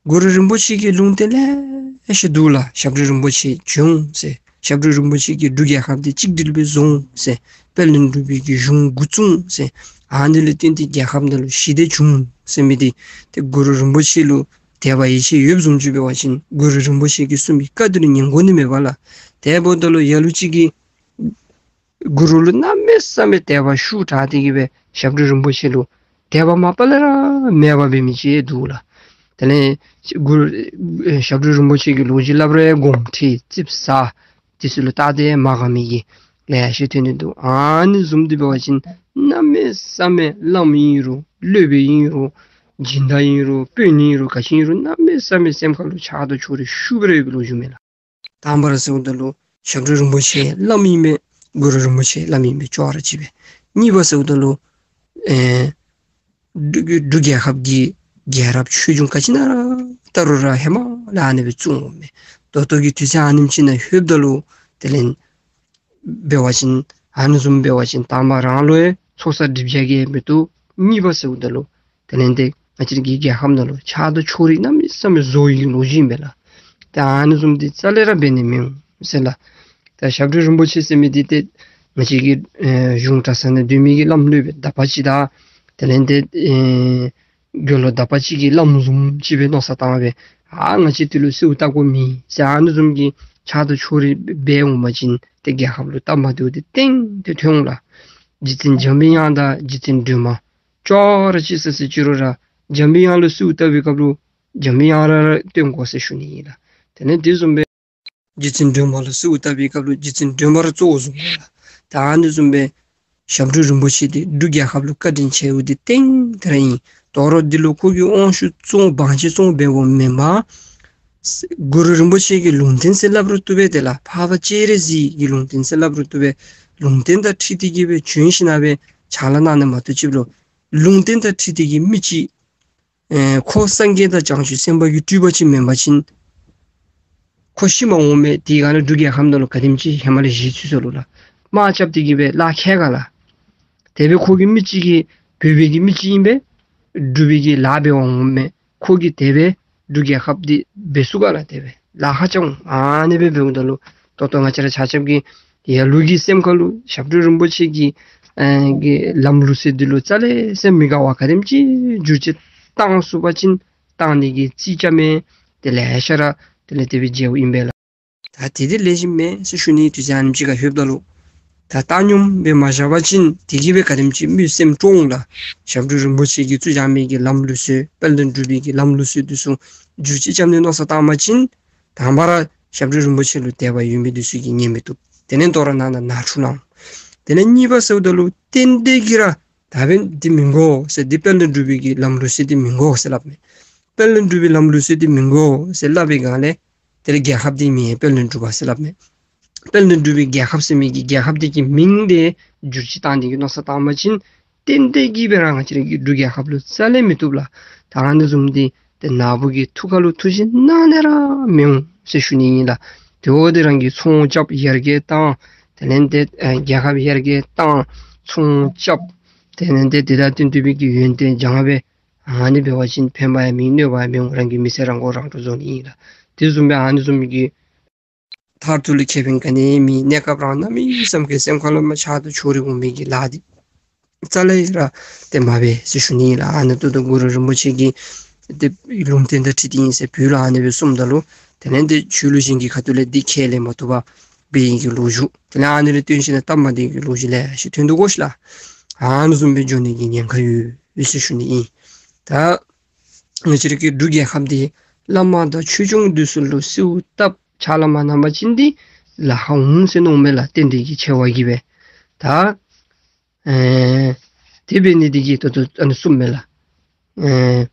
གུ་རུ་རིན་པོ་ཆེ་གི་ལུང་བསྟན་ལེ་ཤ་འདུག་ལགས། ཞབས་དྲུང་རིན་པོ་ཆེ་བྱོན་ཟེར། ཞབས་དྲུང་རིན་པོ་ཆེ་གིས་འབྲུག་རྒྱལ་ཁབ་འདི་གཅིག་སྒྲིལ་སྦེ་བཟོ་ཟེར། དཔལ་ལྡན་འབྲུག་པའི་གི་གཞུང་འགོ་བཙུགས་ཟེར། ཨ་ནི་ལུ་བརྟེན་ཏེ་རྒྱལ་ཁབ་ནང་ལུ་ཞི་བདེ་བྱུང་ཟེར་མི་འདི་ཏེ་གུ་རུ་རིན་པོ་ཆེ་ལུ་དད་པ་ཡིད་ཆེས་ཡོདཔ་བཟུམ་ཅིག་འབད་བ་ཅིན་གུ་རུ་རིན་པོ་ཆེ་གིས་གསུངས་པའི་བཀའ་འདི་ལུ་ཉན་དགོ་ནི་མས་པ་ལགས། དེ་འབདཝ་ད་ལུ་ལ་ལུ་ཅིག་གིས་གུ་རུ་ལུ་གནམ་མེད་ས་མེད་དད་པ་ཤུགས་དྲག་སྟེ་གི་སྦེ་ཞབས་དྲུང་རིན་པོ་ཆེ་ལུ་དད་པ་མ་པ་ལས་ར་མེད་པར་འབད་མི་ཅིག་འདུག་ལགས། དེ་ལས་གུ་རུ་ཨེ་ཞབས་དྲུང་རིན་པོ་ཆེ་གི་ལོ་རྒྱུས་སླབ་རུང་དགོངསམ་ཁྲེལ་ཙིགཔ་ཟ། དེ་ཚུ་ལུ་བལྟ་སྟེ་མ་དགའ་མི་གི་ལེ་ཤ་ཐོན་ནི་འདུག། ཨ་ནི་བཟུམ་འདི་འབད་བ་ཅིན་ གནམ་མེད་ས་མེད་བླམ་ཨིན་རུང་སློབ་དཔོན་ཨིན་རུང་སྦྱིན་བདག་ཨིན་རུང་དཔོན་ཨིན་རུང་ག་ཅི་ཨིན་རུང་གནམ་མེད་ས་མེད་སེམས་ཁ་ལུ་ཆགས་སྡང་ཕྱོགས་རིས་ཤུགས་སྦེ་ར་ཡོད་པའི་ལོ་རྒྱུས་མས་ལགས། དང་པ་ར་ཟེརཝ་ད་ལུ་ཞབས་དྲུང་རིན་པོ་ཆེ་བླམ་ཨིན་མས། གུ་རུ་རིན་པོ་ཆེ་བླམ་ཨིན་མས། ཅོག་ར་གཅིག་སྦེ། གཉིས་པ་ཟེརཝ་ད་ལུ་ཨེ་འབྲུག་འབྲུག་རྒྱལ་ཁབ་ཀྱི་རྒྱལ་རབས་ཆོས་འབྱུང་ག་ཅི་ནང་ར་ལྟ་རུང་ར་ཧེ་མ་ལས་ཨ་ནི་སྦེ་བཙུགས་འོང་མས། ད་ལྟོ་གི་དུས་ཚོད་ཨ་ནེམ་ཅིག་ནང་ལྷོདཔ་ད་ལུ་དེ་ལས་འབད་བ་ཅིན་ཨ་ནི་བཟུམ་འབད་བ་ཅིན་དང་པ་རང་ལུ་ཡང་ཚོགས་བསགས་སྒྲིབ་སྦྱང་གིས་མི་བཏུབ། གཉིས་པ་ཟེརཝ་ད་ལུ་དེ་ལས་འདི་ང་བཅས་ར་གི་རྒྱལ་ཁབ་ནང་ལུ་ཆགས་སྡང་ཕྱོགས་རིས་གནམ་མེད་ས་མེད་བཟོ་ཡི་ལོ་རྒྱུས་ཨིན་པས་ལགས། ཏེ་ཨ་ནི་བཟུམ་འདི་རྩ་ལས་ར་འབད་ནི་མི་འོང་ཟེར་ལགས། ད་ཞབས་དྲུང་རིན་པོ་ཆེ་ཟེར་མི་འདི་ཏེ་ང་བཅས་ཀྱི་ཨེ་གཞུང་གྲྭ་ཚང་ནང་སྡོད་མི་གི་བླམ་སློབ་དཔོན་དག་པ་ཅིག་དང་དེ་ལས་འདི་ཨེ་དགེ་སློང་དག་པ་ཅིག་གི་བླམ་བཟུམ་ཅིག་སྦེ་མནོ་བསམ་བཏང་སྦེ་ཨ་ང་བཅས་འདི་ལུ་གསོལཝ་བཏབ་དགོ་མི་ཟེར་ཨ་ནི་བཟུམ་གྱི་ཆགས་སྡང་ཕྱོགས་རིས་འབད་འོང་པ་ཅིན་ཏེ་རྒྱལ་ཁབ་ལུ་སྟབས་མ་བདེཝ་འདི་ཏན་ཏན་ཐོན་འོང་ལགས། རྗེ་བཙུན་འཇམ་པའི་དབྱངས་དང་རྗེ་བཙུན་སྒྲོལ་མ་ཅོག་ར་གཅིག་ཟེར་ཟེར་ཅི་རུང་ར་འཇམ་པའི་དབྱངས་ལུ་གསོལཝ་བཏབ་པའི་སྐབས་ལུ་འཇམ་པའི་དབྱངས་ར་ར་བསྟེན་དགོ་ཟེར་ཞུ་ནི་ཨིན་ལགས། དེ་ལས་དེ་བཟུམ་སྦེ་རྗེ་བཙུན་སྒྲོལ་མ་ལུ་གསོལཝ་བཏབ་པའི་སྐབས་ལུ་རྗེ་བཙུན་སྒྲོལ་མ་ར་གཙོ་བོ་བཟུང་དགོ་ལགས། ད་ཨ་ནི་བཟུམ་སྦེ་ཞབས་དྲུང་རིན་པོ་ཆེ་འདི་འབྲུག་རྒྱལ་ཁབ་ལུ་བཀའ་དྲིན་ཆེ་བོ་འདི་ཏན་ཏན་ར་ཨིན། དོ་རུང་འདི་ལུ་ཁོ་གི་དབང་ཤུགས་གཙོ་བོ་བང་ཆེན་གཙོ་བོ་འབད་བ་མེན་པར་གུ་རུ་རིན་པོ་ཆེ་གི་ལུང་བསྟན་ཟེར་སླབ་རུང་བཏུབ་པས། དེ་ལགས་འཕགས་པ་སྤྱན་རས་གཟིགས་ཀྱི་ལུང་བསྟན་ཟེར་སླབ་རུང་བཏུབ་པས། ལུང་བསྟན་དང་འཁྲིལ་ཏེ་གི་སྦེ་བྱོན་ཞིནམ་སྦེ་ཕྱག་ལཱ་གནང་ནི་མ་གཏོགས་ཅིག་ལུ་ལུང་བསྟན་དང་འཁྲིལ་ཏེ་གི་མི་ཅིག་ཨེ་ཁོ་སངས་རྒྱས་དང་བྱང་ཆུབ་སེམས་དཔའ་གི་སྤྲུལ་པ་ཅིག་མེན་པ་ཅིན་ཁོ་ཤི་མ་འོང་མས། དེ་ག་ནི་འབྲུག་རྒྱལ་ཁབ་ནང་ལུ་ག་དེམ་ཅིག་ཧེ་མ་ལས་བཞེས་ཚུགས་ཟེར་ལོ་ལགས། དམག་རྐྱབ་སྟེ་གི་སྦེ་ལཱ་ཁག་ག་ལགས། དེ་སྦེ་ཁོ་གི་མི་ཅིག་གིས་བོད་པའི་གི་མི་ཅིག་ཨིན་པས། འབྲུག་པའི་གི་ལཱ་འབད་བར་འོང་མས། ཁོ་གིས་དེ་སྦེ་འབྲུག་རྒྱལ་ཁབ་འདི་འབད་ཚུགས་ག་ལགས། དེ་སྦེ་ལཱ་ཁག་རྐྱབ་འོང་། ཨ་ནི་སྦེ་འབདཝ་ད་ལུ་ད་ལྟོ་ང་བཅས་ར་ཆ་ཁྱབ་ཀྱི་ལ་ལུ་གི་སེམས་ཁ་ལུ་ཞབས་དྲུང་རིན་པོ་ཆེ་གི་ཨེ་གི་ལམ་ལུགས་སྲོལ་འདི་ལུ་རྩ་ལས་སེམས་མི་དགའ་བ་ག་དེམ་ཅིག་འགྱུར་བཅོས་བཏང་ཚུགས་པ་ཅིན་བཏང་ནི་གི་རྩིས་རྐྱབ་མི་དེ་ལེ་ཤ་ར་དེ་ལས་དེ་སྦེ་མཇལཝ་ཨིན་པས་ལགས། ད་དེ་འདི་ལེགས་ཤོམ་མས་ཟེར་ཞུ་ནི། དུས་ཚོད་ཨ་ནེམ་ཅིག་ཁར་ལྷོདཔ་ད་ལུ་ད་བཏང་སྙོམས་སྦེ་མ་བཞག་པ་ཅིན་དེ་གིས་སྦེ་ག་དེམ་ཅིག་མི་སེམས་སྐྱོ་འོང་ལགས། ཞབས་དྲུང་རིན་པོ་ཆེ་གིས་བཙུགས་བཞག་མི་གི་ལམ་ལུགས་སྲོལ་དཔལ་ལྡན་འབྲུག་པའི་གི་ལམ་ལུགས་སྲོལ་འདི་ཚུ་འགྱུར་བཅོས་རྐྱབ་ནི་མནོ་བསམ་བཏང་པ་ཅིན་དང་པ་ར་ཞབས་དྲུང་རིན་པོ་ཆེ་ལུ་དད་པ་ཡོད་མི་འདི་ཚུ་གིས་ཉན་མི་བཏུབ། དེ་ལས་དོ་རུང་ནང་ན་ནང་འཁྲུག་ལང་། དེ་ལས་གཉིས་པ་ཟེརཝ་ད་ལུ་ཏན་ཏན་གྱིས་ར་ད་འབདན་འདི་མི་དགོ་ཟེར། འདི་དཔལ་ལྡན་འབྲུག་པའི་གི་ལམ་ལུགས་སྲོལ་འདི་མི་དགོ་ཟེར་སླབ་མས། དཔལ་ལྡན་འབྲུག་པའི་ལམ་ལུགས་སྲོལ་འདི་མི་དགོ་ཟེར་སླབ་པའི་སྒང་ལས་དེ་ལས་རྒྱལ་ཁབ་འདི་མིང་དཔལ་ལྡན་འབྲུག་པ་ཟེར་སླབ་མས། དཔལ་ལྡན་འབྲུག་པའི་རྒྱལ་ཁབ་ཟེར་མི་གི་རྒྱལ་ཁབ་འདི་གི་མིང་འདི་འགྱུར་བཅོས་བཏང་ནི་གི་མནོ་བསམ་བཏང་པ་ཅིན་ཏན་ཏན་གྱིས་སྦེ་ར་ང་བཅས་ར་གི་འབྲུག་རྒྱལ་ཁབ་ལུ་རྩ་ལས་མི་བཏུབ་ལགས། ད་ཨ་ནི་བཟུམ་འདི་ཏེ་ནཱ་བུ་གི་ཐུགས་ཁ་ལུ་ཐུགས་བཞེད་གནང་ནི་ར་མི་འོང་ཟེར་ཞུ་ནི་ཨིན་ལགས། དེ་འབདཝ་ད་རང་གིས་ཚོང་རྐྱབ་ཡར་རྒྱས་བཏང་། དེ་ལས་ཏེ་ཨེ་རྒྱལ་ཁབ་ཡར་རྒྱས་བཏང་། ཚོང་རྐྱབ། དེ་ལས་ཏེ་དེ་དང་བསྟུན་ཏེ་སྦེ་གི་ཡོན་ཏན་སྦྱང་སྦེ་ཨ་ནི་འབད་བ་ཅིན་ཕན་པ་ཡང་མེད་གནོད་པ་ཡང་མི་འོང་། རང་གི་མི་ཚེ་རང་མགོ་རང་འདྲོངས་བཟོ་ནི་ཨིན་ལགས། དེ་བཟུམ་སྦེ་ཨ་ནི་བཟུམ་གྱི་མཐར་ཐུག་ལུ་ཁེ་ཕན་ག་ནི་མེད། གནས་སྐབས་རང་གནམ་མེད་ས་མེད་སེམས་ཁ་ལུ་མ་ཆགས་སྡང་ཕྱོགས་རིས་འོང་མི་གི་ལཱ་འདི་རྩ་ལས་ར་ཏེ་མ་འབད་ཟེར་ཞུ་ནི་ཨིན་ལགས། ཨ་ནི་ད་ལྟོ་གུ་རུ་རིན་པོ་ཆེ་གིས་ཏེ་ལུང་བསྟན་དང་འཁྲིལ་ཏེ་ཨིན་ཟེར་བོད་ལུ་ཨ་ནི་སྦེ་གསུངམ་ད་ལུ་དེ་ལས་ཏེ་ཆོས་ལུགས་གཞན་གྱི་ཁ་ཐུག་ལས་འདི་ཁས་ལེན་མ་བཏུབ་པར་འབད་ནི་གི་ལོ་རྒྱུས། དེ་ལས་ཨ་ནི་ལུ་བརྟེན་ཞིནམ་ལས་སྟབས་མ་བདེ་གི་ལོ་རྒྱུས་ལེ་ཤ་ཐོན་དོ་གོ་ཤིག་ལགས། ཨ་ནི་བཟུམ་སྦེ་འགྱོ་ནི་གི་ཉེན་ཁ་ཡོད་ཟེར་ཞུ་ནི་ཨིན། ད་ང་བཅས་ར་གི་འབྲུག་རྒྱལ་ཁབ་འདི་བླ་མ་དང་ཆོས་སྐྱོང་འདི་ཚུ་ལུ་གསོལཝ་བཏབ་ཕྱག་ལཱ་མ་གནང་པ་ཅིན་འདི་ལཱ་ཁག་འོང་ཟེར་མནོཝ་མས་ལགས། རྟེན་འབྲེལ་གྱི་ཆེ་བ་གིས་སྦེ། ད་ཨེ་དེ་འབད་ནི་འདི་གིས་ད་ལྟོ་ཨ་ནི་གསུངམ་མས་ལགས། ཨེ་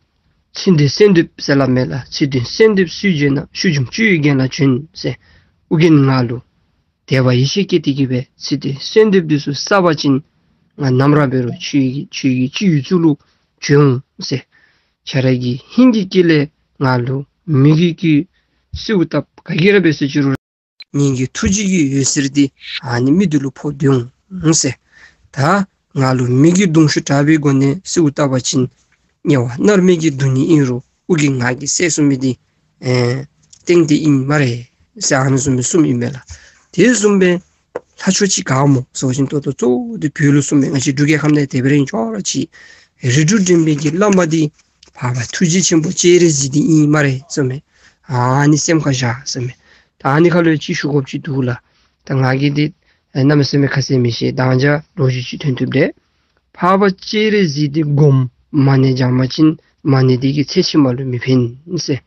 ཚེ་འདིར་གསོལ་འདེབས་ཟེར་སླབ་མས་ལགས། ཚེ་འདིར་གསོལ་འདེབས་སུས་བརྗོད་ན། ཆོས་འབྱུང་སྤྱོད་ཡུལ་རྒྱན་ལ་བྱོན་ཟེར། ཨོ་རྒྱན་ང་ལུ་དད་པ་ཡིད་ཆེས་བསྐྱེད་དེ་གི་སྦེ་ཚེ་འདིར་གསོལ་འདེབས་འདི་ཚུ་བསགས་པ་ཅིན་ང་ནམ་ར་འབད་རུང་ཆོས་ཀྱི་ཆོས་ཀྱི་སྤྱི་བོའི་གཙུག་ལུ་བྱོན་འོང་ཟེར། ཁྱེད་ར་གི་ཧིང་གི་དཀྱིལ་ལས་ང་ལུ་མོས་གུས་ཀྱི་གསོལཝ་བཏབ། ག་གིས་ར་འབད་ཟེར་ཅི་རུང་ངེ་གི་ཐུགས་རྗེ་གི་འོད་ཟེར་འདི་ཨ་ནི་མི་འདི་ལུ་ཕོག་སྟེ་འོང་ཟེར། ད་ང་ལུ་མོས་གུས་གདུང་ཤུགས་དྲག་པོའི་སྒོ་ནས་གསོལཝ་བཏབ་པ་ཅིན་དམྱལ་བ་མནར་མེད་ཀྱི་སྡུག་བསྔལ་ཨིན་རུང་ཨོ་རྒྱན་ང་གིས་བསད་ཚུགས་མི་འདི་ཨེ་ཏན་ཏན་ཨིན་སྨ་རེ་ཟེར་ཨ་ནི་བཟུམ་སྦེ་གསུངམ་ཨིན་མས་ལགས། དེ་བཟུམ་སྦེ་ལྷ་ཆོས་ཅིག་ག་སྨོ་ཟེར་བ་ཅིན་ད་ལྟོ་གཙོ་བོ་འདི་བོད་ལུ་གསུངམ་མས། ང་བཅས་འབྲུག་རྒྱལ་ཁབ་ནང་དེ་སྦེ་ར་ཨིན། ཅོག་ར་གཅིག་རིགས་དྲུག་འདྲེན་པའི་གི་བླ་མ་འདི་འཕགས་པ་ཐུགས་རྗེ་ཆེན་པོ་སྤྱན་རས་གཟིགས་འདི་ཨིན་སྨ་རེ་ཟེར་མས། ཨ་ནི་སེམས་ཁར་བཞག་ཟེར་མས། ད་ཨ་ནི་ཁ་ལུ་ཅིག་ཞུ་དགོཔ་ཅིག་འདུག་ལགས། ད་ང་གིས་འདི་ཨེ་གནམ་མེད་ས་མེད་ཁ་གསལ་མི་ཤེས། ད་ང་བཅས་ལོ་རྒྱུས་ཅིག་ཐོན་ཐུབ་དེས། འཕགས་པ་སྤྱན་རས་གཟིགས་འདི་སྒོམ་མ་ཎི་བགྱང་པ་ཅིན་མ་ཎི་འདི་གིས་ཚེ་ཕྱི་མ་ལུ་མི་ཕན་ཟེར།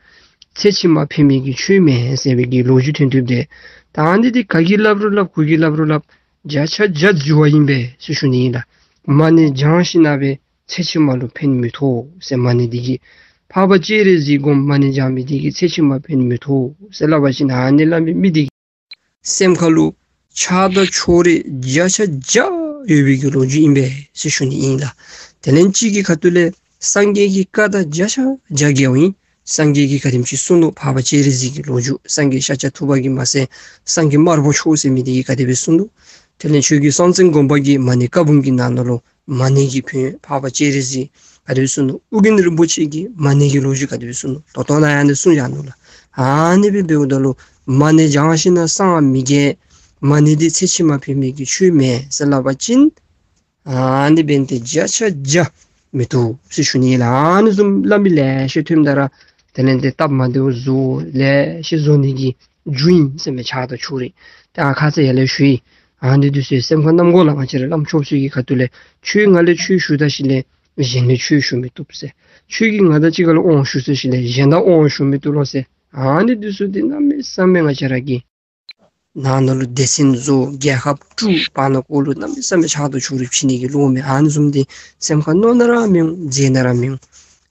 ཚེ་ཕྱི་མ་ཕན་མི་གི་ཆོས་མེན་ཟེར་བའི་གི་ལོ་རྒྱུས་ཐོན་ཐུབ་དེས། ད་ཨ་ནི་འདི་ག་གིས་སླབ་རུང་སླབ་གུ་གིས་སླབ་རུང་སླབ་བརྒྱ་ཆ་བརྒྱ་འགྱུར་བ་ཨིན་པས་ཟེར་ཞུ་ནི་ཨིན་ལགས། མ་ཎི་བགྱང་ཞིནམ་ལས་ཚེ་ཕྱི་མ་ལུ་ཕན་མི་ཐོགས་ཟེར། མ་ཎི་འདི་གིས་འཕགས་པ་སྤྱན་རས་གཟིགས་སྒོམ་མ་ཎི་བགྱང་མི་འདི་གིས་ཚེ་ཕྱི་མ་ཕན་མི་ཐོགས་ཟེར་སླབ་པ་ཅིན་ཨ་ནི་སླབ་མི་མི་འདི་གིས་སེམས་ཁ་ལུ་ཆགས་སྡང་ཕྱོགས་རིས་བརྒྱ་ཆ་བརྒྱ་ཡོད་པའི་གི་ལོ་རྒྱུས་ཨིན་པས་ཟེར་ཞུ་ནི་ཨིན་ལགས། དེ་ལས་གཅིག་གི་ཁ་ཐུག་ལས་སངས་རྒྱས་ཀྱི་བཀའ་དང་བརྒྱ་ཆ་བརྒྱ་འགལཝ་ཨིན། སངས་རྒྱས་ཀྱིས་ག་དེམ་ཅིག་གསུངས་ནུག། འཕགས་པ་སྤྱན་རས་གཟིགས་ཀྱི་ལོ་རྒྱུས་སངས་རྒྱས་ཤཱཀྱ་ཐུབ་པ་གིས་མ་ཚད་སངས་རྒྱས་དམར་པོ་མཆོག་ཟེར་མི་འདི་གིས་ག་དེ་སྦེ་གསུངས་ནུག། དེ་ལས་ཆོས་རྒྱལ་སྲོང་བཙན་སྒམ་པོ་གིས་མ་ཎི་བཀའ་འབུམ་གྱི་ནང་ན་ལུ་མ་ཎི་གི་ཕན་ཡོན་འཕགས་པ་སྤྱན་རས་གཟིགས་ག་དེ་སྦེ་གསུངས་ནུག། ཨོ་རྒྱན་རིན་པོ་ཆེ་གིས་མ་ཎི་གི་ལོ་རྒྱུས་ག་དེ་སྦེ་གསུངས་ནུག། ད་ལྟོ་ནཱ་ཡང་འདི་གསུངས་བཞག་ནུག་ལགས། ཨ་ནི་སྦེ་འབདཝ་ད་ལུ་མ་ཎི་བགྱང་ཞིནམ་ལས་སངས་མི་རྒྱས། མ་ཎི་འདི་ཚེ་ཕྱི་མ་ཕན་མི་གི་ཆོས་མེན་ཟེར་སླབ་པ་ཅིན་ཨ་ནི་འབདན་ཏེ་བརྒྱ་ཆ་བརྒྱ་མི་བཏུབ་ཟེར་ཞུ་ནི་ལགས། ཨ་ནི་བཟུམ་སླབ་མི་ལེ་ཤ་ཐོནམ་ད་ར་དེ་ལས་ཏེ་སྟབས་མ་བདེཝ་བཟོ་ལེ་ཤ་བཟོ་ནི་གི་རྒྱུ་ཨིན་ཟེར་མས། ཆགས་སྡང་ཕྱོགས་རིས། ཏེ་ཨ་ཁ་ཙ་ཡར་ལས་ཞུ་ཡི། ཨ་ནི་འདི་ཚུ་སེམས་ཁར་བསྣམ་དགོ་ལགས། ང་བཅས་ར་བླམ་ཆོསཔ་ཚུ་གི་ཁ་ཐུག་ལས་ཁྱོད་ང་ལས་ཆོས་ཞུ་ད་ཞིནམ་ལས་གཞན་ལས་ཆོས་ཞུ་མི་བཏུབ་ཟེར། ཁྱོད་ཀྱིས་ང་དང་གཅིག་ཁར་ལུ་དབང་ཞུ་ཚར་ཞིནམ་ལས་གཞན་དང་དབང་ཞུ་མི་བཏུབ་ལོ་ཟེར། ཨ་ནི་འདི་ཚུ་འདི་གནམ་མེད་ས་མེད་ང་བཅས་ར་གི་ནང་ན་ལུ་སྡེ་ཚན་བཟོ། རྒྱལ་ཁབ་དཀྲུག། བར་ན་ཁོ་ལུ་གནམ་མེད་ས་མེད་ཆགས་སྡང་ཕྱོགས་རིས་ཕྱེ་ནི་གི་བློ་མེད། ཨ་ནི་བཟུམ་འདི་སེམས་ཁར་མནོ་ན་ར་མི་འོང་། མཛད་ན་ར་མི་འོང་།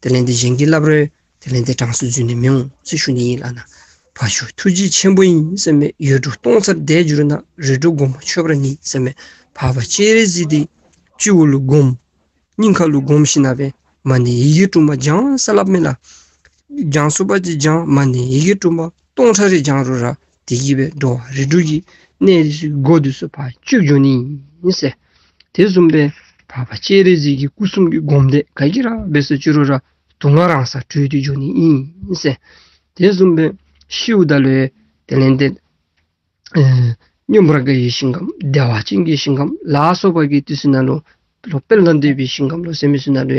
དེ་ལས་འདི་གཞན་གྱིས་སླབ་རུང་དེ་ལས་འདི་དྲང་སུ་འཛུལ་ནི་མི་འོང་ཟེར་ཞུ་ནི་ཨིན་ལགས་ན། ཕ་ཇོ་ཐུགས་རྗེ་ཆེན་པོ་ཨིན་ཟེར་མས། ཡུལ་གྲུ་སྟོང་རྩར་བདེ་འགྱུར་ན། རིགས་དྲུག་སྒོམ་པ་ཆོས་པར་ངེས་ཟེར་མས། འཕགས་པ་སྤྱན་རས་གཟིགས་འདི་སྤྱི་བོ་ལུ་སྒོམ། སྙིང་ཁ་ལུ་སྒོམ་ཞིནམ་ལས་མ་ཎི་ཡི་གེ་དྲུག་མ་བགྱང་ཟེར་སླབ་མས་ལགས། བགྱང་ཚུགས་པ་ཅིན་བགྱང་། མ་ཎི་ཡི་གེ་དྲུག་མ་སྟོང་ཕྲག་རེ་བགྱང་རུང་ར་དེ་གིས་སྦེ་འགྲོ་བ་རིགས་དྲུག་གི་གནས་འདི་ཚུ་སྒོ་འདི་ཚུ་ཕར་བཅུག་འགྱོ་ནི་ཨིན་ཟེར། དེ་བཟུམ་སྦེ་འཕགས་པ་སྤྱན་རས་གཟིགས་ཀྱི་སྐུ་གསུམ་གྱི་སྒོམ་དེ་ག་གིས་ར་འབད་ཟེར་ཅི་རུང་ར་དུག་ལྔ་རང་སར་གྲོལ་ཏེ་འགྱོ་ནི་ཨིན་ཟེར། དེ་བཟུམ་སྦེ་ཤིཝ་ད་ལུ་དེ་ལས་འདི་ཨེ་མངོན་པར་དགའ་བའི་ཞིང་ཁམས། བདེ་བ་ཅན་གྱི་ཞིང་ཁམས་ལ་སོགས་པ་གི་དུས་སུ་ནང་ལུ་ལོ་དཔལ་དང་ལྡན་པའི་ཞིང་ཁམས་ལུ་ཟེར་མི་ཚུ་ནང་ལུ་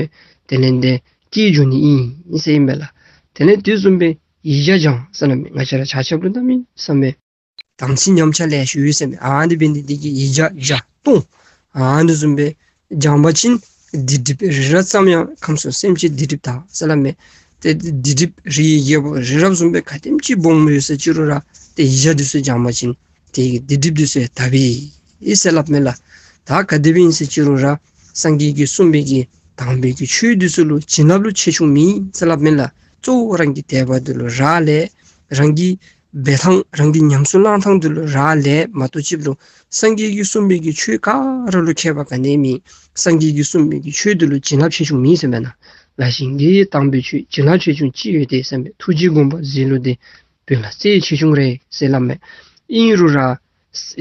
དེ་ལས་འདི་སྐྱེ་འགྱོ་ནི་ཨིན་ཟེར་ཨིན་པས་ལགས། དེ་ལས་དེ་བཟུམ་སྦེ་ཡིག་བརྒྱ་བགྱང་ཟེར་སླབ་མས། ང་བཅས་ར་ཆ་ཁྱབ་ལུ་གནམ་མེད་ས་མེད་དམ་ཚིག་ཉམས་ཆག་ལེ་ཤ་ཡོད་ཟེར་མས། ཨ་ནི་འབད་ནི་འདི་གིས་ཡིག་བརྒྱ་བརྒྱ་སྟོང་ཨ་ནི་བཟུམ་སྦེ་བགྱང་པ་ཅིན་སྡིག་སྒྲིབ་རི་རབ་ཙམ་ཡང་ཁམས་གསུམ་སེམས་ཅན་སྡིག་སྒྲིབ་དག་ཟེར་སླབ་མས། ཏེ་སྡིག་སྒྲིབ་རིའི་རྒྱལ་པོ་རི་རབ་བཟུམ་སྦེ་ག་དེམ་ཅིག་སྦོམ་ཡོད་ཟེར་ཅི་རུང་ར་ཏེ་ཡིག་བརྒྱ་འདི་ཚུ་བགྱང་པ་ཅིན་དེ་གི་སྡིག་སྒྲིབ་འདི་ཚུ་ཡང་དག་པས་ཟེར་སླབ་མས་ལགས། ད་ག་དེ་སྦེ་ཨིན་ཟེར་ཅི་རུང་ར་སངས་རྒྱས་ཀྱིས་གསུངས་པའི་གི་དམ་པའི་གི་ཆོས་འདི་ཚུ་ལུ་བྱིན་རླབས་ལུ་ཆེ་ཆུང་མེད་ཟེར་སླབ་མས་ལགས། གཙོ་བོ་རང་གི་དད་པ་འདི་ལུ་རག་ལས། རང་གི་འབད་ཐངས་རང་གི་ཉམས་སུ་བླང་ཐངས་འདི་ལུ་རག་ལས་མ་གཏོགས་ཅིག་ལུ་སངས་རྒྱས་ཀྱིས་གསུངས་པའི་གི་ཆོས་ག་ར་ལུ་ཁྱད་པར་ག་ནི་མེད། སངས་རྒྱས་ཀྱིས་གསུངས་པའི་གི་ཆོས་འདི་ལུ་བྱིན་རླབས་ཆེ་ཆུང་མེད་ཟེར་མས་ན། ལ་ཞིང་གི་དམ་པའི་ཆོས་བྱིན་རླབས་ཆེ་ཆུང་ཅིག་ཡོད་དེ་ཟེར་མས། ཐུགས་རྗེ་དགོངས་པ་ཟེར་ལུགས་འདི་བོད་ལ་རྩེ་ཆེ་ཆུང་རེད་ཟེར་སླབ་མས། ཨིན་རུང་ར་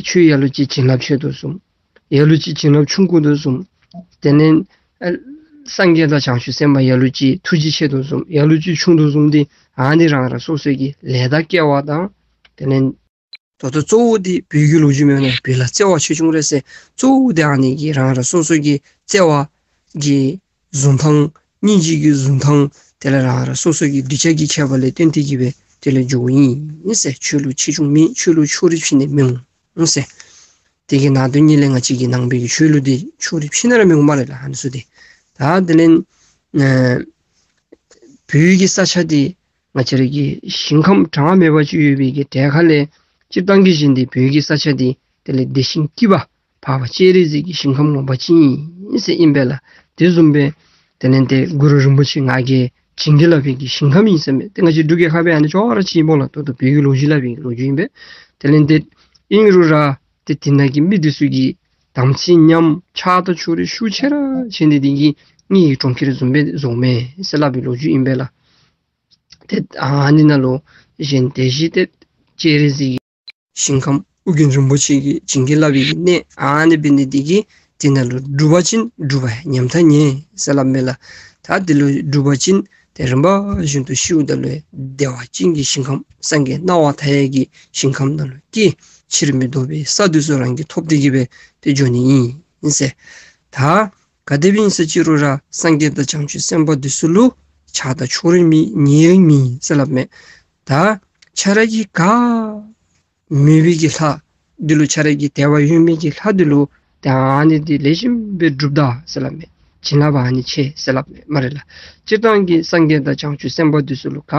ཆོས་ལ་ལུ་ཅིག་བྱིན་རླབས་ཆེ་དོ་བཟུམ། ལ་ལུ་ཅིག་བྱིན་རླབས་ཆུང་ཀུ་དོ་བཟུམ། དེ་ལས་ཨ་སངས་རྒྱས་དང་བྱང་ཆུབ་སེམས་དཔའ་ལ་ལུ་ཅིག་ཐུགས་རྗེ་ཆེ་དོ་བཟུམ། ལ་ལུ་ཅིག་ཆུང་དོ་བཟུམ་འདི་ཨ་ནི་རང་རང་སོ་སོ་གི་ལས་དང་སྐལ་བ་དང་དེ་ལས་ད་ལྟོ་གཙོ་བོ་འདི་བོད་ཀྱི་ལོ་རྒྱུས་མེན་ན། བོད་ལ་བརྩེ་བ་ཆེ་ཆུང་རེད་ཟེར། གཙོ་བོ་འདི་ཨ་ནི་གི་རང་རང་སོ་སོ་གི་བརྩེ་བ་གི་བཟུང་ཐངས་སྙིང་རྗེ་གི་བཟུང་ཐངས་དེ་ལས་རང་རང་སོ་སོ་གི་གདུལ་བྱ་གི་ཁྱད་པར་ལས་བརྟེན་ཏེ་གི་སྦེ་དེ་ལས་འགྱོཝ་ཨིན་ཟེར། ཆོས་ལུ་ཆེ་ཆུང་མེད། ཆོས་ལུ་ཕྱོགས་རིས་ཕྱེ་ནི་མི་འོང་ཟེར། དེ་གི་ནང་དོན་ཉིད་ལས་ང་བཅས་ཀྱི་ནང་པའི་གི་ཆོས་ལུགས་འདི་ཕྱོགས་རིས་ཕྱེ་ན་ར་མི་འོང་སྨ་རེ་ལགས། ཨ་ནི་ཚུ་འདི་ད་དེ་ལས་ཨ་བོད་ཀྱི་ས་ཆ་འདི་ང་བཅས་ར་གི་ཞིང་ཁམས་གྲངས་མེད་པ་ཅིག་ཡོད་པའི་གི་གྲས་ཁ་ལས་སྤྱིར་བཏང་གི་ཞིང་འདི་བོད་ཀྱི་ས་ཆ་འདི་དེ་ལས་བདེ་ཞིང་སྐྱིད་པ་འཕགས་པ་སྤྱན་རས་གཟིགས་ཀྱི་ཞིང་ཁམས་ངོ་མ་ཅིག་ཨིན་ཟེར་ཨིན་པས་ལགས། དེ་བཟུམ་སྦེ་དེ་ལས་ཏེ་གུ་རུ་རིན་པོ་ཆེ་ང་གིས་བྱིན་གྱིས་བརླབས་པའི་གི་ཞིང་ཁམས་ཨིན་ཟེར་མས། ཏེ་ང་བཅས་འབྲུག་རྒྱལ་ཁབ་སྦེ་ཨ་ནི་ཅོག་ར་གཅིག་སྨོ་ལགས། ད་ལྟོ་བོད་ཀྱི་ལོ་རྒྱུས་སླབ་པའི་གི་ལོ་རྒྱུས་ཨིན་པས། དེ་ལས་ཏེ་ཨིན་རུང་ར་ཏེ་དེ་ནང་གི་མི་འདི་ཚུ་གིས་དམ་ཚིག་ཉམས། ཆགས་སྡང་ཕྱོགས་རིས་ཤུགས་ཆེ་ར་ཆེ་ནི་འདི་གིས་ངེ་གི་གྲོང་ཁྱེར་བཟུམ་སྦེ་བཟོཝ་མས་ཟེར་སླབ་པའི་ལོ་རྒྱུས་ཨིན་པས་ལགས། ཏེ་ཨ་ནི་ནང་ལུ་གཞན་དེ་བཞིན་ཏེ་སྤྱན་རས་གཟིགས་ཞིང་ཁམས་ཨོ་རྒྱན་རིན་པོ་ཆེ་གིས་བྱིན་གྱིས་བརླབས་པའི་གནས་ཨ་ནི་འབད་ནི་འདི་གིས་དེ་ནང་ལུ་སྒྲུབ་པ་ཅིན་སྒྲུབ་པ་ཉམ་ཐག་ཉེ་ཟེར་སླབ་མས་ལགས། ད་དེ་ལུ་སྒྲུབ་པ་ཅིན་ཏེ་རིམ་པ་བཞིན་དུ་ཤིཝ་ད་ལུ་བདེ་བ་ཅན་གྱི་ཞིང་ཁམས་སངས་རྒྱས་སྣང་བ་མཐའ་ཡས་ཀྱི་ཞིང་ཁམས་ནང་ལུ་སྐྱེ། ཕྱིར་མི་ལྡོག་པའི་ས་འདི་ཚུ་རང་གིས་ཐོབ་སྟེ་གི་སྦེ་ཏེ་འགྱོ་ནི་ཨིན་ཟེར། ད་ག་དེ་སྦེ་ཨིན་ཟེར་ཅི་རུང་ར་སངས་རྒྱས་དང་བྱང་ཆུབ་སེམས་དཔའ་འདི་ཚུ་ལུ་ཆགས་སྡང་ཕྱོགས་རིས་མེད། ཉེ་རིང་མེད་ཟེར་སླབ་མས། ད་ཆ་ར་གིས་ག་མོས་པའི་གི་ལྷ་འདི་ལུ་ཆ་ར་གིས་དད་པ་ཡོད་མི་གི་ལྷ་འདི་ལུ་ཏེ་ཨ་ནི་འདི་ལེགས་ཤོམ་སྦེ་སྒྲུབ་ད་ཟེར་སླབ་མས། བྱིན་རླབས་ཨ་ནི་ཆེ་ཟེར་སླབ་མས་སྨ་རེ་ལགས། སྤྱིར་བཏང་གི་སངས་རྒྱས་དང་བྱང་ཆུབ་སེམས་དཔའ་འདི་ཚུ་ལུ་ག་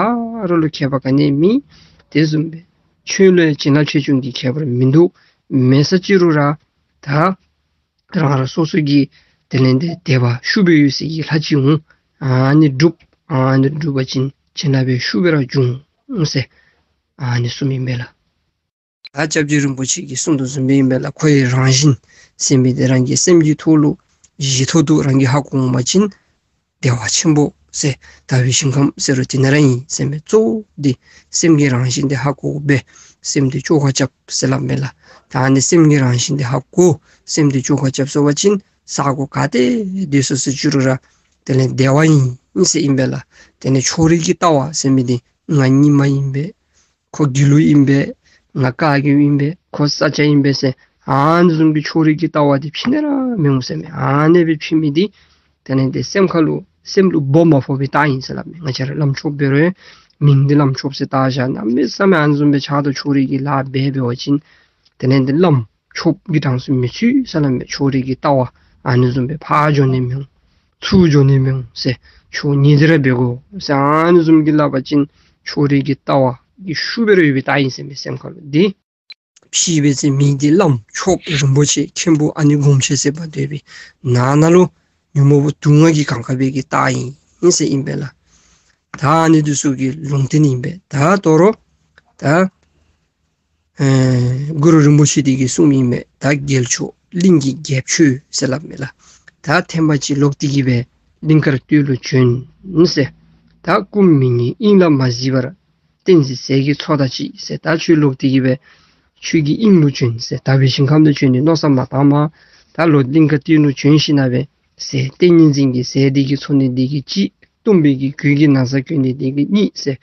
ར་ལུ་ཁྱད་པར་ག་ནི་མེད། དེ་བཟུམ་སྦེ་ཆོས་ལུ་ཡང་བྱིན་རླབས་ཆེ་ཆུང་གི་ཁྱད་པར་མིན་འདུག། མེད་ཟེར་ཅི་རུང་ར་ད་རང་རང་སོ་སོ་གི་ དེ་ལས་ཏེ་དད་པ་ཤུགས་སྦེ་ཡོད་ཟེར་གྱི་ལྷ་ཅིག་འོང་། ཨ་ནི་སྒྲུབ། ཨ་ནི་སྒྲུབ་པ་ཅིན་བྱིན་རླབས་སྦེ་ཤུགས་སྦེ་ར་འབྱུང་ཟེར་ཨ་ནི་གསུངམ་ཨིན་པས་ལགས། ད་སྐྱབས་རྗེ་རིན་པོ་ཆེ་གིས་གསུངས་དོ་བཟུམ་སྦེ་ཨིན་པས་ལགས། ཁོ་ཡི་རང་བཞིན་ཟེར་མི་འདི་རང་གི་སེམས་ཀྱི་ཐོག་ལུ་གཞི་ཐོག་ཏུ་རང་གིས་ཧ་གོ་འོང་པ་ཅིན་བདེ་བ་ཆེན་པོ་ཟེར་དག་པའི་ཞིང་ཁམས་ཟེར་རུང་དེ་ནང་ར་ཨིན་ཟེར་མས། གཙོ་བོ་འདི་སེམས་ཀྱི་རང་བཞིན་འདི་ཧ་གོ་སྦེ་སེམས་འདི་བཅོ་ཁ་རྐྱབ་ཟེར་སླབ་མས་ལགས། ད་ཨ་ནི་སེམས་ཀྱི་རང་བཞིན་འདི་ཧ་གོ་སེམས་འདི་བཅོ་ཁ་རྐྱབ་སོང་པ་ཅིན་ས་གོ་ག་ཏེ་སྡོད་སོང་ཟེར་ཅི་རུང་ར་དེ་ལས་བདེ་བ་ཨིན་ཟེར་ཨིན་པས་ལགས། དེ་ལས་ཕྱོགས་རིས་ཀྱི་ལྟ་བ་ཟེར་མི་འདི་ང་རྙིང་མ་ཨིན་པས། ཁོ་དགེ་ལུགས་ཨིན་པས། ང་བཀའ་བརྒྱུད་ཨིན་པས། ཁོ་ས་སྐྱ་ཨིན་པས་ཟེར་ཨ་ནི་བཟུམ་གྱི་ཕྱོགས་རིས་ཀྱི་ལྟ་བ་འདི་ཕྱེ་ནི་ར་མི་འོང་ཟེར་མས། ཨ་ནི་སྦེ་ཕྱེ་མི་འདི་དེ་ལས་ཏེ་སེམས་ཁ་ལུ་སེམས་ལུ་སྦོམ་མ་ཕོག་པའི་རྟགས་ཨིན་ཟེར་སླབ་མས། ང་བཅས་ར་བླམ་ཆོསཔ་འབད་རུང་མིང་འདི་བླམ་ཆོསཔ་ཟེར་བཏགས་བཞག། གནམ་མེད་ས་མེད་ཨ་ནི་བཟུམ་སྦེ་ཆགས་སྡང་ཕྱོགས་རིས་ཀྱི་ལཱ་འབད་འབད་བ་ཅིན་དེ་ལས་ཏེ་བླམ་ཆོསཔ་གི་གྲངས་སུ་མི་ཚུད་ཟེར་སླབ་མས། ཕྱོགས་རིས་ཀྱི་ལྟ་བ་ཨ་ནི་བཟུམ་སྦེ་ཕར་འགྱོ་ནི་མི་འོང་ཚུར་འགྱོ་ནི་མི་འོང་ཟེར། ཕྱོགས་གཉིས་འདི་ར་འབད་དགོ་ཟེར་ཨ་ནི་བཟུམ་གྱི་སླབ་པ་ཅིན་ཕྱོགས་རིས་ཀྱི་ལྟ་བ་གི་ཤུགས་སྦེ་ར་ཡོད་པའི་རྟགས་ཨིན་ཟེར་མས། སེམས་ཁ་ལུ་འདི་ཕྱེ་བ་ཅིན་མི་འདི་བླམ་ཆོསཔ་རིན་པོ་ཆེ་མཁན་པོ་ཨ་ནི་སྒོམ་ཆེན་ཟེར་པ་འདི་སྦེ་ནང་ན་ལུ་ཉོན་མོངས་པ་དུག་ལྔ་གིས་གང་ག་བའི་གི་རྟགས་ཨིན་ཟེར་ཨིན་པས་ལགས། ད་ཨ་ནི་འདི་ཚུ་གི་ལུང་བསྟན་ཨིན་པས། ད་དོ་རུང་ད་ཨེ་གུ་རུ་རིན་པོ་ཆེ་འདི་གིས་གསུངམ་ཨིན་མས། ད་རྒྱལ་མཆོག་གླིང་གི་རྒྱལཔོ་ཁྱོད་ཟེར་སླབ་མས་ལགས། ད་ཐེངས་མ་ཅིག་ལོག་སྟེ་གི་སྦེ་གླིང་དཀར་སྟོད་ལུ་བྱོན་ཟེར། ད་སྐུ་མི་ཉིད་དབྱིངས་ལ་མ་གཟིགས་པར་བསྟན་འཛིན་ཟས་ཀྱི་མཚོ་དང་གཅིག་ཟེར། ད་ཁྱོད་ལོག་སྟེ་གི་སྦེ་ཁྱོད་ཀྱི་དབྱིངས་ལུ་བྱོན་ཟེར། དག་པའི་ཞིང་ཁམས་ལུ་བྱོན་ནི་མནོ་བསམ་མ་བཏངམ་ད་ལོག་གླིང་དཀར་སྟོད་ལུ་བྱོན་ཞིནམ་ལས་ཟས་ཏིང་ངེ་འཛིན་གྱི་ཟས་འདི་གིས་འཚོ་ནི་འདི་གིས་གཅིག། གཏུམ་པའི་གི་གོས་ཀྱི་ན་བཟའ་གྱོན་ནི་འདི་གིས་གཉིས་ཟེར།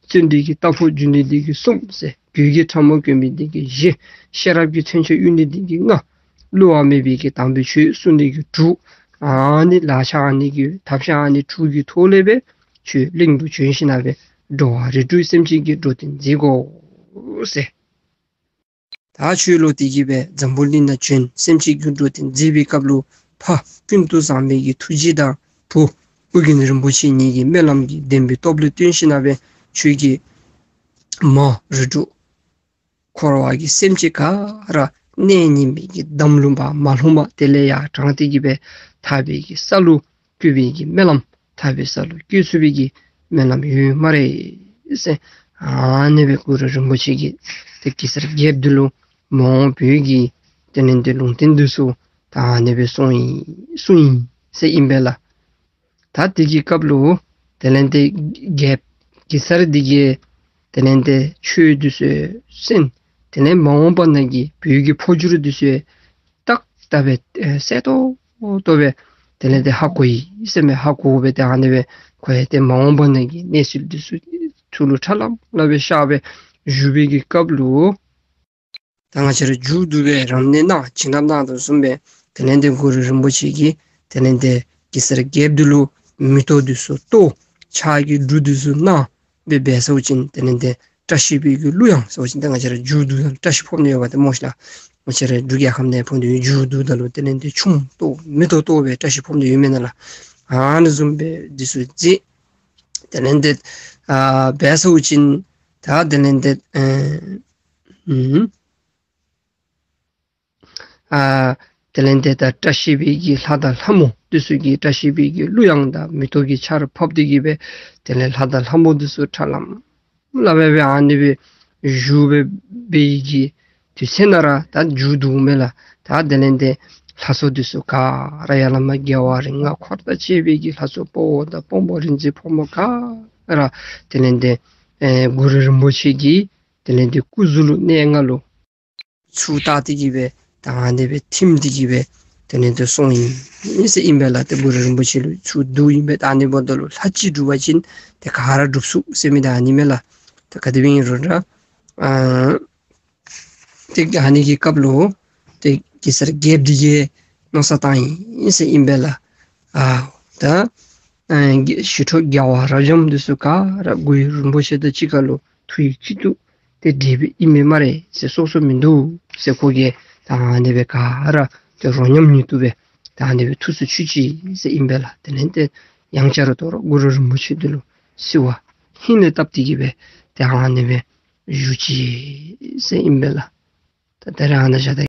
བརྩོན་འགྲུས་ཀྱི་རྟ་ཕོ་བརྒྱུ་ནི་འདི་གིས་གསུམ་ཟེར། གོས་ཀྱི་ཕྲ་མོ་གྱོན་མི་འདི་གིས་བཞི། ཤེས་རབ་ཀྱི་མཚོན་ཆ་གཡུག་ནི་འདི་གིས་ལྔ། བསླུ་བ་མེད་པའི་གི་དམ་པའི་ཆོས་གསུང་ནི་གིས་དྲུག། ཨ་ནི་ལག་ཆ་ཨ་ནི་གི་ཐབས་ཤེས་ཨ་ནི་དྲུག་གི་ཐོག་ལས་སྦེ་ཁྱོད་གླིང་དུ་བྱོན་ཞིནམ་ལས་འགྲོ་བ་རིགས་དྲུག་སེམས་ཅན་གྱི་འགྲོ་དོན་མཛད་དགོ་ཟེར། ད་ཁྱོད་ལོག་སྟེ་གི་སྦེ་འཛམ་བུ་གླིང་ནང་བྱོན་སེམས་ཅན་གྱི་འགྲོ་དོན་མཛད་པའི་སྐབས་ལུ་ཕ་ཀུན་ཏུ་བཟང་པོའི་གི་ཐུགས་རྗེ་དང་བུ་ཨོ་རྒྱན་རིན་པོ་ཆེ་གཉིས་ཀྱི་སྨོན་ལམ་གྱི་བདེན་པའི་སྟོབས་ལུ་བརྟེན་ཞིནམ་ལས་ཁྱོད་ཀྱིས་མ་རིགས་དྲུག་འཁོར་བ་གི་སེམས་ཅན་ག་ར་གནས་རྙིང་པའི་གི་འདམ་ལུང་པ་མ་ལྷུང་བར་དེ་ལས་ཡར་དྲངས་ཏེ་གི་སྦེ་ཐར་པའི་གི་ས་ལུ་བཀོད་པའི་གི་སྨོན་ལམ་ཐར་པའི་ས་ལུ་བཀོད་ཚུགས་པའི་གི་སྨོན་ལམ་ཡོད་སྨ་རེ་ཟེར། ཨ་ནི་སྦེ་གུ་རུ་རིན་པོ་ཆེ་གིས་ཏེ་གེ་སར་རྒྱལཔོ་འདི་ལུ་མ་འོངས་བོད་ཀྱི་དེ་ལས་ཏེ་ལུང་བསྟན་འདི་ཚུ་ད་ཨ་ནི་སྦེ་གསུངས་ཡི་གསུངས་ཡི་ཟེར་ཨིན་པས་ལགས། ད་དེ་གི་སྐབས་ལུ་དེ་ལས་ཏེ་རྒྱལཔོ་གེ་སར་འདི་གིས་དེ་ལས་ཏེ་ཆོས་འདི་ཚུ་གསན། དེ་ལས་མ་འོངས་པ་ནང་གི་བོད་ཀྱི་འཕོ་འགྱུར་འདི་ཚུ་ཏག་ཏག་སྦེ་ཨེ་གསལ་ཏོག་ཏོ་སྦེ་དེ་ལས་ཏེ་ཧ་གོ་ཡི་ཟེར་མས། ཧ་གོ་སྦེ་ཏེ་ཨ་ནི་སྦེ་ཁོ་ཡང་ཏེ་མ་འོངས་པ་ནང་གི་གནས་ཚུལ་འདི་ཚུ་ཐུགས་ལུ་ཁྲ་ལམ་ལམ་སྦེ་ཤར་སྦེ་བཞུགས་པའི་གི་སྐབས་ལུ་ད་ང་བཅས་ར་མཇུག་བསྡུ་སྦེ་རབ་གནས་གནང་བྱིན་རླབས་གནང་དོ་བཟུམ་སྦེ་དེ་ལས་ཏེ་གུ་རུ་རིན་པོ་ཆེ་གིས་དེ་ལས་ཏེ་གེ་སར་རྒྱལཔོ་འདི་ལུ་མེ་ཏོག་འདི་ཚུ་གཏོར་ཕྱག་གི་འབྲུ་འདི་ཚུ་གནང་སྦེ་འབད་ཚརཝ་ཅིག་དེ་ལས་ཏེ་བཀྲ་ཤིས་པའི་གི་གླུ་དབྱངས་ཟེར་བ་ཅིན་ད་ང་བཅས་ར་མཇུག་བསྡུ་ད་བཀྲ་ཤིས་ཕབ་ནི་ཡོདཔ་འདི་སྨོ་ཤིག་ལགས། ང་བཅས་ར་འབྲུག་རྒྱལ་ཁབ་ནང་ཕབ་ནི་ཡོད། མཇུག་བསྡུ་ད་ལུ་དེ་ལས་ཏེ་ཆུམ་གཏོར་མེ་ཏོག་གཏོར་སྦེ་བཀྲ་ཤིས་ཕབ་ནི་ཡོད་མེན་ན་ལགས། ཨ་ནི་བཟུམ་སྦེ་འདི་ཚུ་མཛད། དེ་ལས་ཏེ་ཨ་འབད་ཚརཝ་ཅིག་ད་དེ་ལས་ཏེ་ཨེ་ཨུམ་ཨ་དེ་ལས་ཏེ་ད་བཀྲ་ཤིས་པའི་གི་ལྷ་དང་ལྷ་མོ་འདི་ཚུ་གིས་བཀྲ་ཤིས་པའི་གི་གླུ་དབྱངས་དང་མེ་ཏོག་གི་ཆརཔ་ཕབ་སྟེ་གི་སྦེ་དེ་ལས་ལྷ་དང་ལྷ་མོ་འདི་ཚུ་ཁྲ་ལམ་ལམ་སྦེ་ཨ་ནི་སྦེ་བཞུགས་སྦེ་འབད་བའི་གི་དུས་ཚོད་ནང་ར་ད་མཇུག་བསྡུཝ་མས་ལགས། ད་དེ་ལས་ཏེ་ལྷ་ཚོགས་འདི་ཚུ་ག་ར་ཡ་ལ་མ་རྒྱལ་བ་རིགས་ལྔ་འཁོར་དང་བཅས་པའི་གི་ལྷ་ཚོགས་དཔའ་བོ་དང་དཔའ་མོ་རིག་འཛིན་ཕོ་མོ་ག་ར་དེ་ལས་ཏེ་ཨེ་གུ་རུ་རིན་པོ་ཆེ་གི་དེ་ལས་ཏེ་སྐུ་གཟུགས་ལུ་གནས་ལྔ་ལུ་ཚུར་བལྟ་སྟེ་གི་སྦེ་ད་ཨ་ནི་སྦེ་ཐིམ་སྟེ་གི་སྦེ་དེ་ལས་ཏེ་སོང་ཡི་ཟེར་ཨིན་པས་ལགས། ཏེ་གུ་རུ་རིན་པོ་ཆེ་ལུ་ཚུར་བསྡུ་ཡི་སྦེ་ད་ཨ་ནི་འབདཝ་ད་ལུ་ལྷ་ཅིག་སྒྲུབ་པ་ཅིན་ཏེ་ག་ར་སྒྲུབ་ཚུགས་ཟེར་མི་ད་ཨ་ནི་མས་ལགས། ཏེ་ག་དེ་སྦེ་ཨིན་རུང་ར་ཨ་ཏེ་ཨ་ནི་གི་སྐབས་ལུ་ཏེ་གེ་སར་རྒྱལཔོ་འདི་གིས་མནོ་བསམ་བཏང་ཡི་ཟེར་ཨིན་པས་ལགས། ཨ་ད་ཨ་ཞི་ཁྲོ་རྒྱལ་བ་རབ་འབྱམས་འདི་ཚུ་ག་ར་གུ་རུ་རིན་པོ་ཆེ་དང་གཅིག་ཁར་ལུ་ཐུགས་ཡིད་གཅིག་ཏུ་ཏེ་འདྲེས་པའི་ཨིན་མས་སྨ་རེ་ཟེར་སོ་སོ་མིན་འདུག་ཟེར། ཁོ་གིས་ད་ཨ་ནི་སྦེ་ག་ར་ཏེ་རོ་མཉམ་ཉིད་དུ་སྦེ་ད་ཨ་ནི་སྦེ་ཐུགས་སུ་ཆུད་ཅི་ཟེར་ཨིན་པས་ལགས། དེ་ལས་ཏེ་ཡང་བསྐྱར་དོ་རུང་གུ་རུ་རིན་པོ་ཆེ་འདི་ལུ་གསོལ་བ་སྙིང་ལས་བཏབ་སྟེ་གི་སྦེ་ཏེ་ཨ་ནི་སྦེ་བཞུགས་ཅི་ཟེར་ཨིན་པས་ལགས། ད་ད་རེས་ཨ་ནཱ་བཞག་ད།